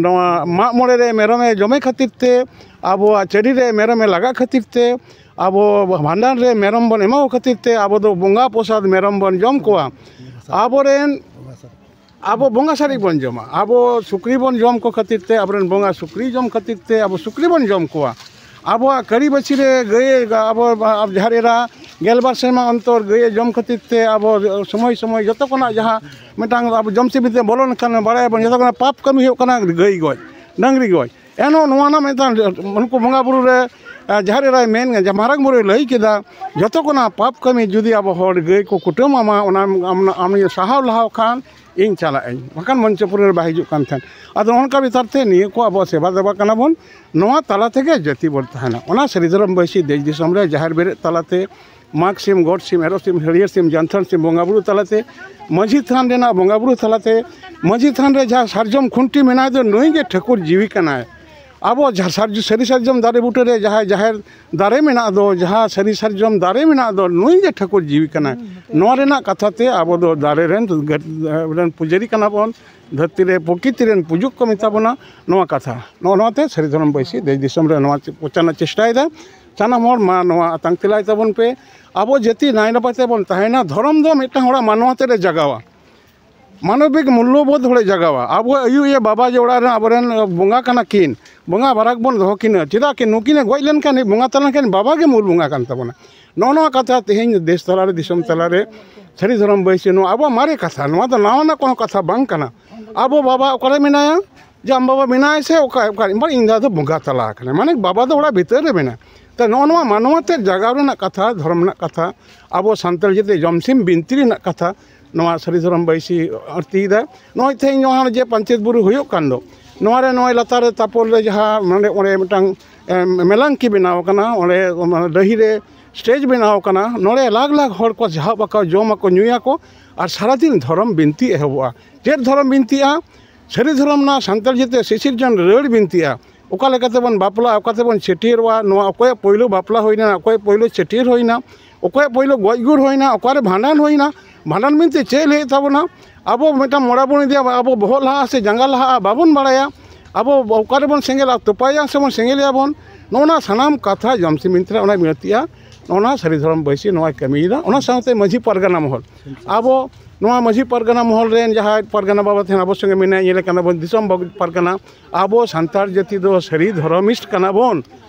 ᱱᱚᱣᱟ ᱢᱟᱜ ᱢᱚᱬᱮ ᱨᱮ ᱢᱮᱨᱚᱢᱮ ᱡᱚᱢᱮ ᱠᱷᱟᱹᱛᱤᱨ ᱛᱮ, ᱟᱵᱚᱣᱟᱜ ᱪᱟᱹᱰᱤ ᱨᱮ ᱢᱮᱨᱚᱢᱮ ᱞᱟᱜᱟ ᱠᱷᱟᱹᱛᱤᱨ ᱛᱮ, ᱟᱵᱚ ᱵᱷᱟᱸᱰᱟᱱ ᱨᱮ ᱢᱮᱨᱚᱢ ᱵᱚᱱ ᱮᱢᱟ ᱠᱚ ᱠᱷᱟᱹᱛᱤᱨ ᱛᱮ, ᱟᱵᱚ ᱫᱚ ᱵᱚᱸᱜᱟ ᱯᱨᱚᱥᱟᱫ ᱢᱮᱨᱚᱢ ᱵᱚᱱ ᱡᱚᱢ ᱠᱚᱣᱟ᱾ ᱟᱵᱚᱨᱮᱱ, ᱟᱵᱚ ᱵᱚᱸᱜᱟ ᱥᱟᱨᱮᱡ ᱵᱚᱱ ᱡᱚᱢᱟ᱾ ᱟᱵᱚ ᱥᱩᱠᱨᱤ ᱵᱚᱱ ᱡᱚᱢ ᱠᱚ ᱠᱷᱟᱹᱛᱤᱨ ᱛᱮ, ᱟᱵᱚᱨᱮᱱ ᱵᱚᱸᱜᱟ ᱥᱩᱠᱨᱤ ᱡᱚᱢ ᱠᱷᱟᱹᱛᱤᱨ ᱛᱮ ᱟᱵᱚ ᱥᱩᱠᱨᱤ ᱵᱚᱱ ᱡᱚᱢ ᱠᱚᱣᱟ᱾ ᱟᱵᱚᱣᱟᱜ ᱠᱟᱹᱨᱤ ᱵᱟᱹᱪᱷᱤ ᱨᱮ ᱜᱟᱹᱭ, ᱟᱵᱚ ᱡᱟᱦᱮᱨ ᱮᱨᱟ ᱜᱮᱞᱵᱟᱨ ᱥᱮᱨᱢᱟ ᱚᱱᱛᱚᱨ ᱜᱟᱹᱭᱮ ᱡᱚᱢ ᱠᱷᱟᱹᱛᱤᱨ ᱛᱮ ᱟᱵᱚ ᱥᱚᱢᱚᱭ ᱥᱚᱢᱚᱭ ᱡᱚᱛᱚ ᱠᱷᱚᱱᱟᱜ ᱡᱟᱦᱟᱸ ᱢᱤᱫᱴᱟᱝ ᱟᱵᱚ ᱡᱚᱢ ᱥᱤᱵᱤᱞ ᱛᱮ ᱵᱚᱞᱚ ᱞᱮᱱᱠᱷᱟᱱ ᱵᱟᱲᱟᱭᱟᱵᱚᱱ, ᱡᱚᱛᱚ ᱠᱷᱚᱱᱟᱜ ᱯᱟᱯ ᱠᱟᱹᱢᱤ ᱦᱩᱭᱩᱜ ᱠᱟᱱᱟ ᱜᱟᱹᱭ ᱜᱚᱡ, ᱰᱟᱹᱝᱨᱤ ᱜᱚᱡ᱾ ᱮᱱᱦᱚᱸ ᱱᱚᱣᱟ ᱨᱮᱱᱟᱜ ᱢᱤᱫᱴᱟᱝ ᱩᱱᱠᱩ ᱵᱚᱸᱜᱟ ᱵᱩᱨᱩ ᱨᱮ, ᱟᱸ, ᱡᱟᱦᱮᱨ ᱮᱨᱟᱭ ᱢᱮᱱ, ᱡᱟᱦᱟᱸ ᱢᱟᱨᱟᱝ ᱵᱩᱨᱩᱭ ᱞᱟᱹᱭ ᱠᱮᱫᱟ, ᱡᱚᱛᱚ ᱠᱷᱚᱱᱟᱜ ᱯᱟᱯ ᱠᱟᱹᱢᱤ ᱡᱩᱫᱤ ᱟᱵᱚ ᱦᱚᱲ ᱜᱟᱹᱭ ᱠᱚ ᱠᱩᱴᱟᱹᱢ ᱟᱢᱟ, ᱚᱱᱟ ᱟᱢ, ᱟᱢ ᱥᱟᱦᱟᱣ ᱞᱟᱦᱟᱣ ᱠᱷᱟᱱ ᱤᱧ ᱪᱟᱞᱟᱜ ᱟᱹᱧ, ᱵᱟᱠᱷᱟᱱ ᱢᱚᱧᱪᱚᱯᱩᱨᱤ ᱨᱮ ᱵᱟᱭ ᱦᱤᱡᱩᱜ ᱠᱟᱱ ᱛᱟᱦᱮᱸᱫ᱾ ᱟᱫᱚ ᱚᱱᱠᱟ ᱵᱮᱯᱟᱨ ᱛᱮ ᱱᱤᱭᱟᱹ ᱠᱚ ᱟᱵᱚ ᱥᱮᱵᱟ ᱫᱮᱵᱟ ᱠᱟᱱᱟ ᱵᱚᱱ, ᱱᱚᱣᱟ ᱛᱟᱞᱟ ᱛᱮᱜᱮ ᱡᱟᱹᱛᱤ ᱵᱚᱱ ᱛᱟᱦᱮᱱᱟ᱾ ᱚᱱᱟ ᱥᱟᱹᱨᱤ ᱫᱷᱚᱨᱚᱢ ᱵᱟᱹᱭᱥᱤ ᱫᱮᱥ ᱫᱤᱥᱚᱢ ᱨᱮ ᱡᱟᱦᱮᱨ ᱵᱮᱨᱮᱫ ᱛᱟᱞᱟᱛᱮ, ᱢᱟᱜᱽ ᱥᱤᱢ, ᱜᱚᱰ ᱥᱤᱢ, ᱮᱨᱚᱜ ᱥᱤᱢ, ᱦᱟᱹᱨᱭᱟᱹᱲ ᱥᱤᱢ, ᱡᱟᱱᱛᱷᱟᱲ ᱥᱤᱢ ᱵᱚᱸᱜᱟ ᱵᱩᱨᱩ ᱛᱟᱞᱟᱛᱮ, ᱢᱟᱹᱡᱷᱤ ᱛᱷᱟᱱ ᱨᱮᱱᱟᱜ ᱵᱚᱸᱜᱟ ᱵᱩᱨᱩ ᱛᱟᱞᱟᱛᱮ, ᱢᱟᱹᱡᱷᱤ ᱛᱷᱟᱱ ᱨᱮ ᱡᱟᱦᱟᱸ ᱥᱟᱨᱡᱚᱢ ᱠᱷᱩᱱᱴᱤ ᱢᱮᱱᱟᱭ ᱫᱚ, ᱱᱩᱭ ᱜᱮ ᱴᱷᱟᱹᱠᱩᱨ ᱡᱤᱣᱤ ᱠᱟᱱᱟᱭ᱾ ᱟᱵᱚ ᱡᱟᱦᱟᱸ ᱥᱟᱨᱡᱚ-, ᱥᱟᱹᱨᱤ ᱥᱟᱨᱡᱚᱢ ᱫᱟᱨᱮ ᱵᱩᱴᱟᱹ ᱨᱮ ᱡᱟᱦᱟᱸᱭ ᱡᱟᱦᱮᱨ ᱫᱟᱨᱮ ᱢᱮᱱᱟᱜ ᱫᱚ, ᱡᱟᱦᱟᱸ ᱥᱟᱹᱨᱤ ᱥᱟᱨᱡᱚᱢ ᱫᱟᱨᱮ ᱢᱮᱱᱟᱜ ᱫᱚ, ᱱᱩᱭ ᱜᱮ ᱴᱷᱟᱹᱠᱩᱨ ᱡᱤᱣᱤ ᱠᱟᱱᱟᱭ᱾ ᱱᱚᱣᱟ ᱨᱮᱱᱟᱜ ᱠᱟᱛᱷᱟ ᱛᱮ ᱟᱵᱚ ᱫᱚ ᱫᱟᱨᱮ ᱨᱮᱱ, ᱨᱮᱱ ᱯᱩᱡᱟᱹᱨᱤ ᱠᱟᱱᱟ ᱵᱚᱱ, ᱫᱷᱟᱹᱨᱛᱤ ᱨᱮ ᱯᱨᱚᱠᱤᱛᱤ ᱨᱮᱱ ᱯᱩᱡᱩᱜ ᱠᱚ ᱢᱮᱛᱟ ᱵᱚᱱᱟ᱾ ᱱᱚᱣᱟ ᱠᱟᱛᱷᱟ, ᱱᱚᱜᱼᱚ ᱱᱚᱣᱟᱛᱮ ᱥᱟᱹᱨᱤ ᱫᱷᱚᱨᱚᱢ ᱵᱟᱹᱭᱥᱤ ᱫᱮᱥ ᱫᱤᱥᱚᱢ ᱨᱮ ᱱᱚᱣᱟ ᱯᱨᱚᱪᱟᱨ ᱨᱮᱱᱟᱜ ᱪᱮᱥᱴᱟᱭᱮᱫᱟ᱾ ᱥᱟᱱᱟᱢ ᱦᱚᱲ ᱢᱟ ᱱᱚᱣᱟ ᱟᱛᱟᱝ ᱛᱮᱞᱟᱭ ᱛᱟᱵᱚᱱ ᱯᱮ᱾ ᱟᱵᱚ ᱡᱟᱹᱛᱤ ᱱᱟᱭ ᱱᱟᱯᱟᱭ ᱛᱮᱵᱚᱱ ᱛᱟᱦᱮᱱᱟ᱾ ᱫᱷᱚᱨᱚᱢ ᱫᱚ ᱢᱤᱫᱴᱟᱝ ᱦᱚᱲᱟᱜ ᱢᱟᱱᱣᱟ ᱛᱮ ᱨᱮ ᱡᱟᱜᱟᱣᱟ᱾ ᱢᱟᱱᱚᱵᱤᱠ ᱢᱩᱞᱞᱚᱵᱳᱫᱷ ᱦᱚᱲᱮ ᱡᱟᱜᱟᱣᱟ᱾ ᱟᱵᱚ ᱟᱭᱩ ᱤᱭᱟᱹ ᱵᱟᱵᱟ ᱡᱮ ᱚᱲᱟᱜ ᱨᱮᱱ ᱟᱵᱚᱨᱮᱱ ᱵᱚᱸᱜᱟ ᱠᱟᱱᱟ ᱠᱤᱱ, ᱵᱚᱸᱜᱟ ᱵᱟᱨᱟᱠ ᱵᱚᱱ ᱫᱚᱦᱚ ᱠᱤᱱᱟ, ᱪᱮᱫᱟᱜ ᱠᱤ ᱱᱩᱠᱤᱱᱮ ᱜᱚᱡ ᱞᱮᱱᱠᱷᱟᱱ, ᱵᱚᱸᱜᱟ ᱛᱟᱞᱟ ᱞᱮᱱᱠᱷᱟᱱ ᱵᱟᱵᱟ ᱜᱮ ᱢᱩᱞ ᱵᱚᱸᱜᱟ ᱠᱟᱱ ᱛᱟᱵᱚᱱᱟ᱾ ᱱᱚᱜᱼᱚ ᱱᱚᱣᱟ ᱠᱟᱛᱷᱟ ᱛᱮᱦᱮᱧ ᱫᱮᱥ ᱛᱟᱞᱟᱨᱮ, ᱫᱤᱥᱚᱢ ᱛᱟᱞᱟᱨᱮ ᱥᱟᱹᱨᱤ ᱫᱷᱚᱨᱚᱢ ᱵᱟᱹᱭᱥᱤ, ᱱᱚᱣᱟ ᱟᱵᱚᱣᱟᱜ ᱢᱟᱨᱮ ᱠᱟᱛᱷᱟ, ᱱᱚᱣᱟ ᱫᱚ ᱱᱟᱣᱟᱱᱟᱜ ᱠᱳᱱᱳ ᱠᱟᱛᱷᱟ ᱵᱟᱝ ᱠᱟᱱᱟ᱾ ᱟᱵᱚ ᱵᱟᱵᱟ ᱚᱠᱟᱨᱮ ᱢᱮᱱᱟᱭᱟ? ᱡᱮ ᱟᱢ ᱵᱟᱵᱟ ᱢᱮᱱᱟᱭᱟ ᱥᱮ ᱚᱠᱟ, ᱚᱠᱟ, ᱵᱟᱝ, ᱤᱧ ᱫᱟᱫᱟ ᱫᱚ ᱵᱚᱸᱜᱟ ᱛᱟᱞᱟ ᱟᱠᱟᱱᱟᱭ, ᱢᱟᱱᱮ ᱵᱟᱵᱟ ᱫᱚ ᱚᱲᱟᱜ ᱵᱷᱤᱛᱟᱹᱨ ᱨᱮ ᱢᱮᱱᱟᱭ᱾ ᱛᱚ ᱱᱚᱜᱼᱚ ᱱᱚᱣᱟ ᱢᱟᱱᱣᱟ ᱛᱮ ᱡᱟᱜᱟᱣ ᱨᱮᱱᱟᱜ ᱠᱟᱛᱷᱟ, ᱫᱷᱚᱨᱚᱢ ᱨᱮᱱᱟᱜ ᱠᱟᱛᱷᱟ, ᱟᱵᱚ ᱥᱟᱱᱛᱟᱲ ᱡᱟᱹᱛᱤ ᱡᱚᱢᱥᱤᱢ ᱵᱤᱱᱛᱤ ᱨᱮᱱᱟᱜ ᱠᱟᱛᱷᱟ, ᱱᱚᱣᱟ ᱥᱟᱹᱨᱤ ᱫᱷᱚᱨᱚᱢ ᱵᱟᱹᱭᱥᱤ ᱟᱹᱲᱛᱤᱭᱮᱫᱟ᱾ ᱱᱚᱜᱼᱚᱭ ᱛᱮᱦᱮᱧ ᱱᱚᱣᱟ ᱡᱮ ᱯᱟᱧᱪᱮᱛ ᱵᱩᱨᱩ ᱦᱩᱭᱩᱜ ᱠᱟᱱ ᱫᱚ, ᱱᱚᱣᱟ ᱨᱮ ᱱᱚᱜᱼᱚᱭ ᱞᱟᱛᱟᱨ ᱨᱮ ᱛᱟᱯᱚᱨ ᱨᱮ ᱡᱟᱦᱟᱸ ᱱᱚᱰᱮ, ᱚᱸᱰᱮ ᱢᱤᱫᱴᱟᱝ, ᱮᱢ, ᱢᱮᱞᱟᱝᱠᱤ ᱵᱮᱱᱟᱣ ᱟᱠᱟᱱᱟ, ᱚᱸᱰᱮ ᱚᱱᱟ ᱰᱟᱹᱦᱤ ᱨᱮ ᱥᱴᱮᱡᱽ ᱵᱮᱱᱟᱣ ᱟᱠᱟᱱᱟ, ᱱᱚᱰᱮ ᱞᱟᱠᱷ ᱞᱟᱠᱷ ᱦᱚᱲ ᱠᱚ ᱡᱟᱦᱟᱵ ᱟᱠᱚ, ᱡᱚᱢ ᱟᱠᱚ, ᱧᱩᱭᱟᱠᱚ, ᱟᱨ ᱥᱟᱨᱟᱫᱤᱱ ᱫᱷᱚᱨᱚᱢ ᱵᱤᱱᱛᱤ ᱮᱦᱚᱵᱚᱜᱼᱟ᱾ ᱪᱮᱫ ᱫᱷᱚᱨᱚᱢ ᱵᱤᱱᱛᱤᱜᱼᱟ? ᱥᱟᱹᱨᱤ ᱫᱷᱚᱨᱚᱢ ᱨᱮᱱᱟᱜ ᱥᱟᱱᱛᱟᱲ ᱡᱟᱹᱛᱤ ᱥᱤᱥᱤᱨᱡᱚᱱ ᱨᱟᱹᱲ ᱵᱤᱱᱛᱤᱜᱼᱟ᱾ ᱚᱠᱟ ᱞᱮᱠᱟᱛᱮᱵᱚᱱ ᱵᱟᱯᱞᱟᱜᱼᱟ, ᱚᱠᱟᱛᱮᱵᱚᱱ ᱪᱷᱟᱹᱴᱭᱟᱹᱨᱚᱜᱼᱟ, ᱱᱚᱣᱟ ᱚᱠᱚᱭᱟᱜ ᱯᱳᱭᱞᱳ ᱵᱟᱯᱞᱟ ᱦᱩᱭᱱᱟ, ᱚᱠᱚᱭᱟᱜ ᱯᱳᱭᱞᱳ ᱪᱷᱟᱹᱴᱭᱟᱹᱨ ᱦᱩᱭᱱᱟ, ᱚᱠᱚᱭᱟᱜ ᱯᱳᱭᱞᱳ ᱜᱚᱡ ᱜᱩᱨ ᱦᱩᱭᱱᱟ, ᱚᱠᱟᱨᱮ ᱵᱷᱟᱸᱰᱟᱱ ᱦᱩᱭᱱᱟ, ᱵᱷᱟᱸᱰᱟᱱ ᱢᱮᱱᱛᱮ ᱪᱮᱫ ᱞᱟᱹᱭᱮᱫ ᱛᱟᱵᱚᱱᱟ? ᱟᱵᱚ ᱢᱤᱫᱴᱟᱝ ᱢᱚᱲᱟ ᱵᱚᱱ ᱤᱫᱤᱭᱟ, ᱟᱵᱚ ᱵᱚᱦᱚᱜ ᱞᱟᱦᱟᱜᱼᱟ ᱥᱮ ᱡᱟᱸᱜᱟ ᱞᱟᱦᱟᱜᱼᱟ, ᱵᱟᱵᱚᱱ ᱵᱟᱲᱟᱭᱟ᱾ ᱟᱵᱚ ᱚᱠᱟᱨᱮᱵᱚᱱ ᱥᱮᱸᱜᱮᱞᱟ, ᱛᱚᱯᱟᱭᱟ ᱥᱮᱵᱚᱱ ᱥᱮᱸᱜᱮᱞᱮᱭᱟ ᱵᱚᱱ, ᱱᱚᱜᱼᱚ ᱱᱟ ᱥᱟᱱᱟᱢ ᱠᱟᱛᱷᱟ ᱡᱚᱢᱥᱤᱢ ᱵᱤᱱᱛᱤ ᱨᱮ ᱚᱱᱟ ᱵᱤᱱᱛᱤᱜᱼᱟ᱾ ᱱᱚᱜᱼᱚ ᱱᱟ ᱥᱟᱹᱨᱤ ᱫᱷᱚᱨᱚᱢ ᱵᱟᱹᱭᱥᱤ ᱱᱚᱣᱟᱭ ᱠᱟᱹᱢᱤᱭᱮᱫᱟ᱾ ᱚᱱᱟ ᱥᱟᱶᱛᱮ ᱢᱟᱹᱡᱷᱤ ᱯᱟᱨᱜᱟᱱᱟ ᱢᱚᱦᱚᱞ, ᱟᱵᱚ ᱱᱚᱣᱟ ᱢᱟᱹᱡᱷᱤ ᱯᱟᱨᱜᱟᱱᱟ ᱢᱚᱦᱚᱞ ᱨᱮᱱ ᱡᱟᱦᱟᱸᱭ ᱯᱟᱨᱜᱟᱱᱟ ᱵᱟᱵᱟ ᱛᱟᱦᱮᱱ ᱟᱵᱚ ᱥᱚᱸᱜᱮ ᱢᱮᱱᱟᱭᱟ, ᱧᱮᱞᱮ ᱠᱟᱱᱟ ᱵᱚᱱ ᱫᱤᱥᱚᱢ ᱵᱟᱵ-, ᱯᱟᱨᱜᱟᱱᱟ, ᱟᱵᱚ ᱥᱟᱱᱛᱟᱲ ᱡᱟᱹᱛᱤ ᱫᱚ ᱥᱟᱹᱨᱤ ᱫᱷᱚᱨᱚᱢᱤᱥᱴ ᱠᱟᱱᱟ ᱵᱚᱱ᱾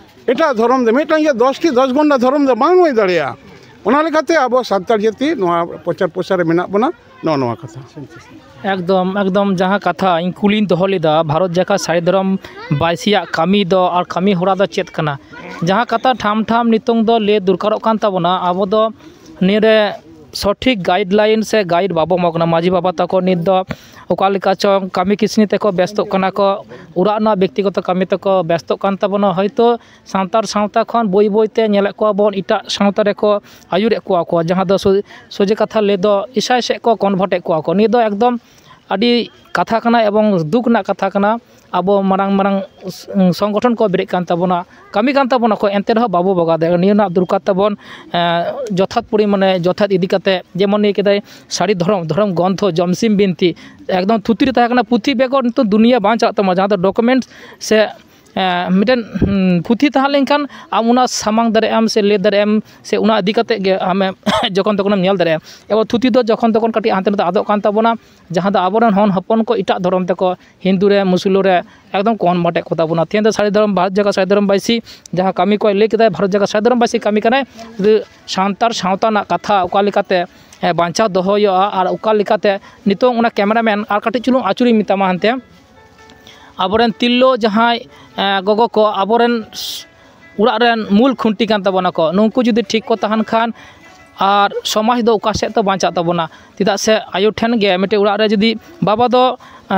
ᱮᱴᱟᱜ ᱫᱷᱚᱨᱚᱢ ᱫᱚ ᱢᱤᱫᱴᱟᱝ ᱜᱮ ᱫᱚᱥᱴᱤ ᱫᱚᱥ ᱜᱚᱱᱰᱟ ᱫᱷᱚᱨᱚᱢ ᱫᱚ ᱵᱟᱝ ᱦᱩᱭ ᱫᱟᱲᱮᱭᱟᱜᱼᱟ᱾ ᱚᱱᱟ ᱞᱮᱠᱟᱛᱮ ᱟᱵᱚ ᱥᱟᱱᱛᱟᱲ ᱡᱟᱹᱛᱤ ᱱᱚᱣᱟ ᱯᱨᱚᱪᱟᱨ ᱯᱨᱚᱥᱟᱨ ᱨᱮ ᱢᱮᱱᱟᱜ ᱵᱚᱱᱟ, ᱱᱚᱜᱼᱚ ᱱᱚᱣᱟ ᱠᱟᱛᱷᱟ᱾ ᱮᱠᱫᱚᱢ ᱮᱠᱫᱚᱢ ᱡᱟᱦᱟᱸ ᱠᱟᱛᱷᱟ ᱤᱧ ᱠᱩᱞᱤᱧ ᱫᱚᱦᱚ ᱞᱮᱫᱟ, ᱵᱷᱟᱨᱚᱛ ᱡᱟᱠᱟᱛ ᱥᱟᱹᱨᱤ ᱫᱷᱚᱨᱚᱢ ᱵᱟᱭᱥᱤᱭᱟᱜ ᱠᱟᱹᱢᱤ ᱫᱚ ᱟᱨ ᱠᱟᱹᱢᱤ ᱦᱚᱨᱟ ᱫᱚ ᱪᱮᱫ ᱠᱟᱱᱟ? ᱡᱟᱦᱟᱸ ᱠᱟᱛᱷᱟ ᱴᱷᱟᱢ ᱴᱷᱟᱢ ᱱᱤᱛᱚᱝ ᱫᱚ ᱞᱟᱹᱭ ᱫᱚᱨᱠᱟᱨᱚᱜ ᱠᱟᱱ ᱛᱟᱵᱚᱱᱟ, ᱟᱵᱚ ᱫᱚ ᱱᱤᱭᱟᱹᱨᱮ ᱥᱚᱴᱷᱤᱠ ᱜᱟᱭᱤᱰ ᱞᱟᱭᱤᱱ ᱥᱮ ᱜᱟᱭᱤᱰ ᱵᱟᱵᱚ ᱮᱢᱟ ᱠᱚ ᱠᱟᱱᱟ᱾ ᱢᱟᱹᱡᱷᱤ ᱵᱟᱵᱟ ᱛᱟᱠᱚ ᱱᱤᱛ ᱫᱚ ᱚᱠᱟ ᱞᱮᱠᱟ ᱪᱚᱝ ᱠᱟᱹᱢᱤ ᱠᱤᱥᱱᱤ ᱛᱮᱠᱚ ᱵᱮᱥᱛᱚᱜ ᱠᱟᱱᱟ ᱠᱚ, ᱚᱲᱟᱜ ᱨᱮᱱᱟᱜ ᱵᱮᱠᱛᱤᱜᱚᱛᱚ ᱠᱟᱹᱢᱤ ᱛᱮᱠᱚ ᱵᱮᱥᱛᱚᱜ ᱠᱟᱱ ᱛᱟᱵᱚᱱᱟ᱾ ᱦᱚᱭᱛᱳ ᱥᱟᱱᱛᱟᱲ ᱥᱟᱶᱛᱟ ᱠᱷᱚᱱ ᱵᱟᱹᱭ ᱵᱟᱹᱭ ᱛᱮ ᱧᱮᱞᱮᱫ ᱠᱚᱣᱟ ᱵᱚᱱ ᱮᱴᱟᱜ ᱥᱟᱶᱛᱟ ᱨᱮᱠᱚ ᱟᱹᱭᱩᱨᱮᱫ ᱠᱚᱣᱟ ᱠᱚ, ᱡᱟᱦᱟᱸ ᱫᱚ ᱥᱚ-, ᱥᱚᱡᱷᱮ ᱠᱟᱛᱷᱟ ᱞᱟᱹᱭ ᱫᱚ ᱤᱥᱟᱭ ᱥᱮᱫ ᱠᱚ ᱠᱚᱱᱵᱷᱟᱨᱴ ᱮᱫ ᱠᱚᱣᱟ ᱠᱚ᱾ ᱱᱤᱭᱟᱹ ᱫᱚ ᱮᱠᱫᱚᱢ ᱟᱹᱰᱤ ᱠᱟᱛᱷᱟ ᱠᱟᱱᱟ ᱮᱵᱚᱝ ᱫᱩᱠ ᱨᱮᱱᱟᱜ ᱠᱟᱛᱷᱟ ᱠᱟᱱᱟ᱾ ᱟᱵᱚ ᱢᱟᱨᱟᱝ ᱢᱟᱨᱟᱝ ᱥᱚᱝᱜᱚᱴᱷᱚᱱ ᱠᱚ ᱵᱮᱨᱮᱫ ᱠᱟᱱ ᱛᱟᱵᱚᱱᱟ, ᱠᱟᱹᱢᱤ ᱠᱟᱱ ᱛᱟᱵᱚᱱᱟ ᱠᱚ, ᱮᱱᱛᱮ ᱨᱮᱦᱚᱸ ᱵᱟᱵᱚ ᱵᱟᱜᱟᱣ ᱫᱟᱲᱮᱭᱟᱜ ᱠᱟᱱᱟ᱾ ᱱᱤᱭᱟᱹ ᱨᱮᱱᱟᱜ ᱫᱚᱨᱠᱟᱨ ᱛᱟᱵᱚᱱ ᱮᱸ, ᱡᱚᱛᱷᱟᱛ ᱯᱚᱨᱤᱢᱟᱱᱮ ᱡᱚᱛᱷᱟᱛ ᱤᱫᱤ ᱠᱟᱛᱮ, ᱡᱮᱢᱚᱱ ᱱᱤᱭᱟᱹ ᱠᱮᱫᱟᱭ ᱥᱟᱹᱨᱤ ᱫᱷᱚᱨᱚᱢ, ᱫᱷᱚᱨᱚᱢ ᱜᱨᱚᱱᱛᱷᱚ ᱡᱚᱢᱥᱤᱢ ᱵᱤᱱᱛᱤ, ᱮᱠᱫᱚᱢ ᱛᱷᱩᱛᱤ ᱨᱮ ᱛᱟᱦᱮᱸ ᱠᱟᱱᱟ, ᱯᱩᱛᱷᱤ ᱵᱮᱜᱚᱨ ᱱᱤᱛᱚᱜ ᱫᱩᱱᱤᱭᱟᱹ ᱵᱟᱝ ᱪᱟᱞᱟᱜ ᱛᱟᱢᱟ, ᱡᱟᱦᱟᱸ ᱫᱚ ᱰᱚᱠᱩᱢᱮᱱᱴ ᱥᱮ ᱮᱸ, ᱢᱤᱫᱴᱮᱱ ᱦᱩᱸ, ᱯᱩᱛᱷᱤ ᱛᱟᱦᱮᱸ ᱞᱮᱱᱠᱷᱟᱱ ᱟᱢ ᱚᱱᱟ ᱥᱟᱢᱟᱝ ᱫᱟᱲᱮᱭᱟᱜ ᱟᱢ ᱥᱮ ᱞᱟᱹᱭ ᱫᱟᱲᱮᱭᱟᱜ ᱟᱢ ᱥᱮ ᱚᱱᱟ ᱤᱫᱤ ᱠᱟᱛᱮ ᱜᱮ ᱟᱢᱮ ᱡᱚᱠᱷᱚᱱ ᱛᱚᱠᱷᱚᱱᱮᱢ ᱧᱮᱞ ᱫᱟᱲᱮᱭᱟᱜᱼᱟ᱾ ᱮᱵᱚᱝ ᱛᱷᱩᱛᱤ ᱫᱚ ᱡᱚᱠᱷᱚᱱ ᱛᱚᱠᱷᱚᱱ ᱠᱟᱹᱴᱤᱡ ᱦᱟᱱᱛᱮ ᱱᱟᱛᱮ ᱟᱫᱚᱜ ᱠᱟᱱ ᱛᱟᱵᱚᱱᱟ, ᱡᱟᱦᱟᱸ ᱫᱚ ᱟᱵᱚᱨᱮᱱ ᱦᱚᱱ ᱦᱚᱯᱚᱱ ᱠᱚ ᱮᱴᱟᱜ ᱫᱷᱚᱨᱚᱢ ᱛᱮᱠᱚ, ᱦᱤᱱᱫᱩ ᱨᱮ, ᱢᱩᱥᱞᱟᱹ ᱨᱮ ᱮᱠᱫᱚᱢ ᱠᱚᱱᱵᱷᱟᱨᱴ ᱮᱫ ᱠᱚ ᱛᱟᱵᱚᱱᱟ᱾ ᱛᱮᱦᱮᱧ ᱫᱚ ᱥᱟᱹᱨᱤ ᱫᱷᱚᱨᱚᱢ, ᱵᱷᱟᱨᱚᱛ ᱡᱟᱠᱟᱛ ᱥᱟᱹᱨᱤ ᱫᱷᱚᱨᱚᱢ ᱵᱟᱭᱥᱤ ᱡᱟᱦᱟᱸ ᱠᱟᱹᱢᱤ ᱠᱚᱭ ᱞᱟᱹᱭ ᱠᱮᱫᱟᱭ, ᱵᱷᱟᱨᱚᱛ ᱡᱟᱠᱟᱛ ᱥᱟᱹᱨᱤ ᱫᱷᱚᱨᱚᱢ ᱵᱟᱭᱥᱤ ᱠᱟᱹᱢᱤ ᱠᱟᱱᱟᱭ᱾ ᱥᱟᱱᱛᱟᱲ ᱥᱟᱶᱛᱟ ᱨᱮᱱᱟᱜ ᱠᱟᱛᱷᱟ ᱚᱠᱟ ᱞᱮᱠᱟᱛᱮ ᱮ, ᱵᱟᱧᱪᱟᱣ ᱫᱚᱦᱚ ᱦᱩᱭᱩᱜᱼᱟ᱾ ᱟᱨ ᱚᱠᱟ ᱞᱮᱠᱟᱛᱮ ᱱᱤᱛᱚᱝ ᱚᱱᱟ ᱠᱮᱢᱮᱨᱟᱢᱮᱱ ᱟᱨ ᱠᱟᱹᱴᱤᱡ ᱪᱩᱞᱩᱝ ᱟᱹᱪᱩᱨᱤᱧ ᱢᱮᱛᱟᱢᱟ ᱦᱟᱱᱛᱮ, ᱟᱵᱚᱨᱮᱱ ᱛᱤᱨᱞᱟᱹ ᱡᱟᱦᱟᱸᱭ ᱮ, ᱜᱚᱜᱚ ᱠᱚ ᱟᱵᱚᱨᱮᱱ ᱚᱲᱟᱜ ᱨᱮᱱ ᱢᱩᱞ ᱠᱷᱩᱱᱴᱤ ᱠᱟᱱ ᱛᱟᱵᱚᱱᱟ ᱠᱚ, ᱱᱩᱠᱩ ᱡᱩᱫᱤ ᱴᱷᱤᱠ ᱠᱚ ᱛᱟᱦᱮᱱ ᱠᱷᱟᱱ ᱟᱨ ᱥᱚᱢᱟᱡᱽ ᱫᱚ ᱚᱠᱟ ᱥᱮᱫ ᱛᱮ ᱵᱟᱧᱪᱟᱜ ᱛᱟᱵᱚᱱᱟ? ᱪᱮᱫᱟᱜ ᱥᱮ ᱟᱭᱳ ᱴᱷᱮᱱ ᱜᱮ ᱢᱤᱫᱴᱮᱡ ᱚᱲᱟᱜ ᱨᱮ ᱡᱩᱫᱤ ᱵᱟᱵᱟ ᱫᱚ ᱮ,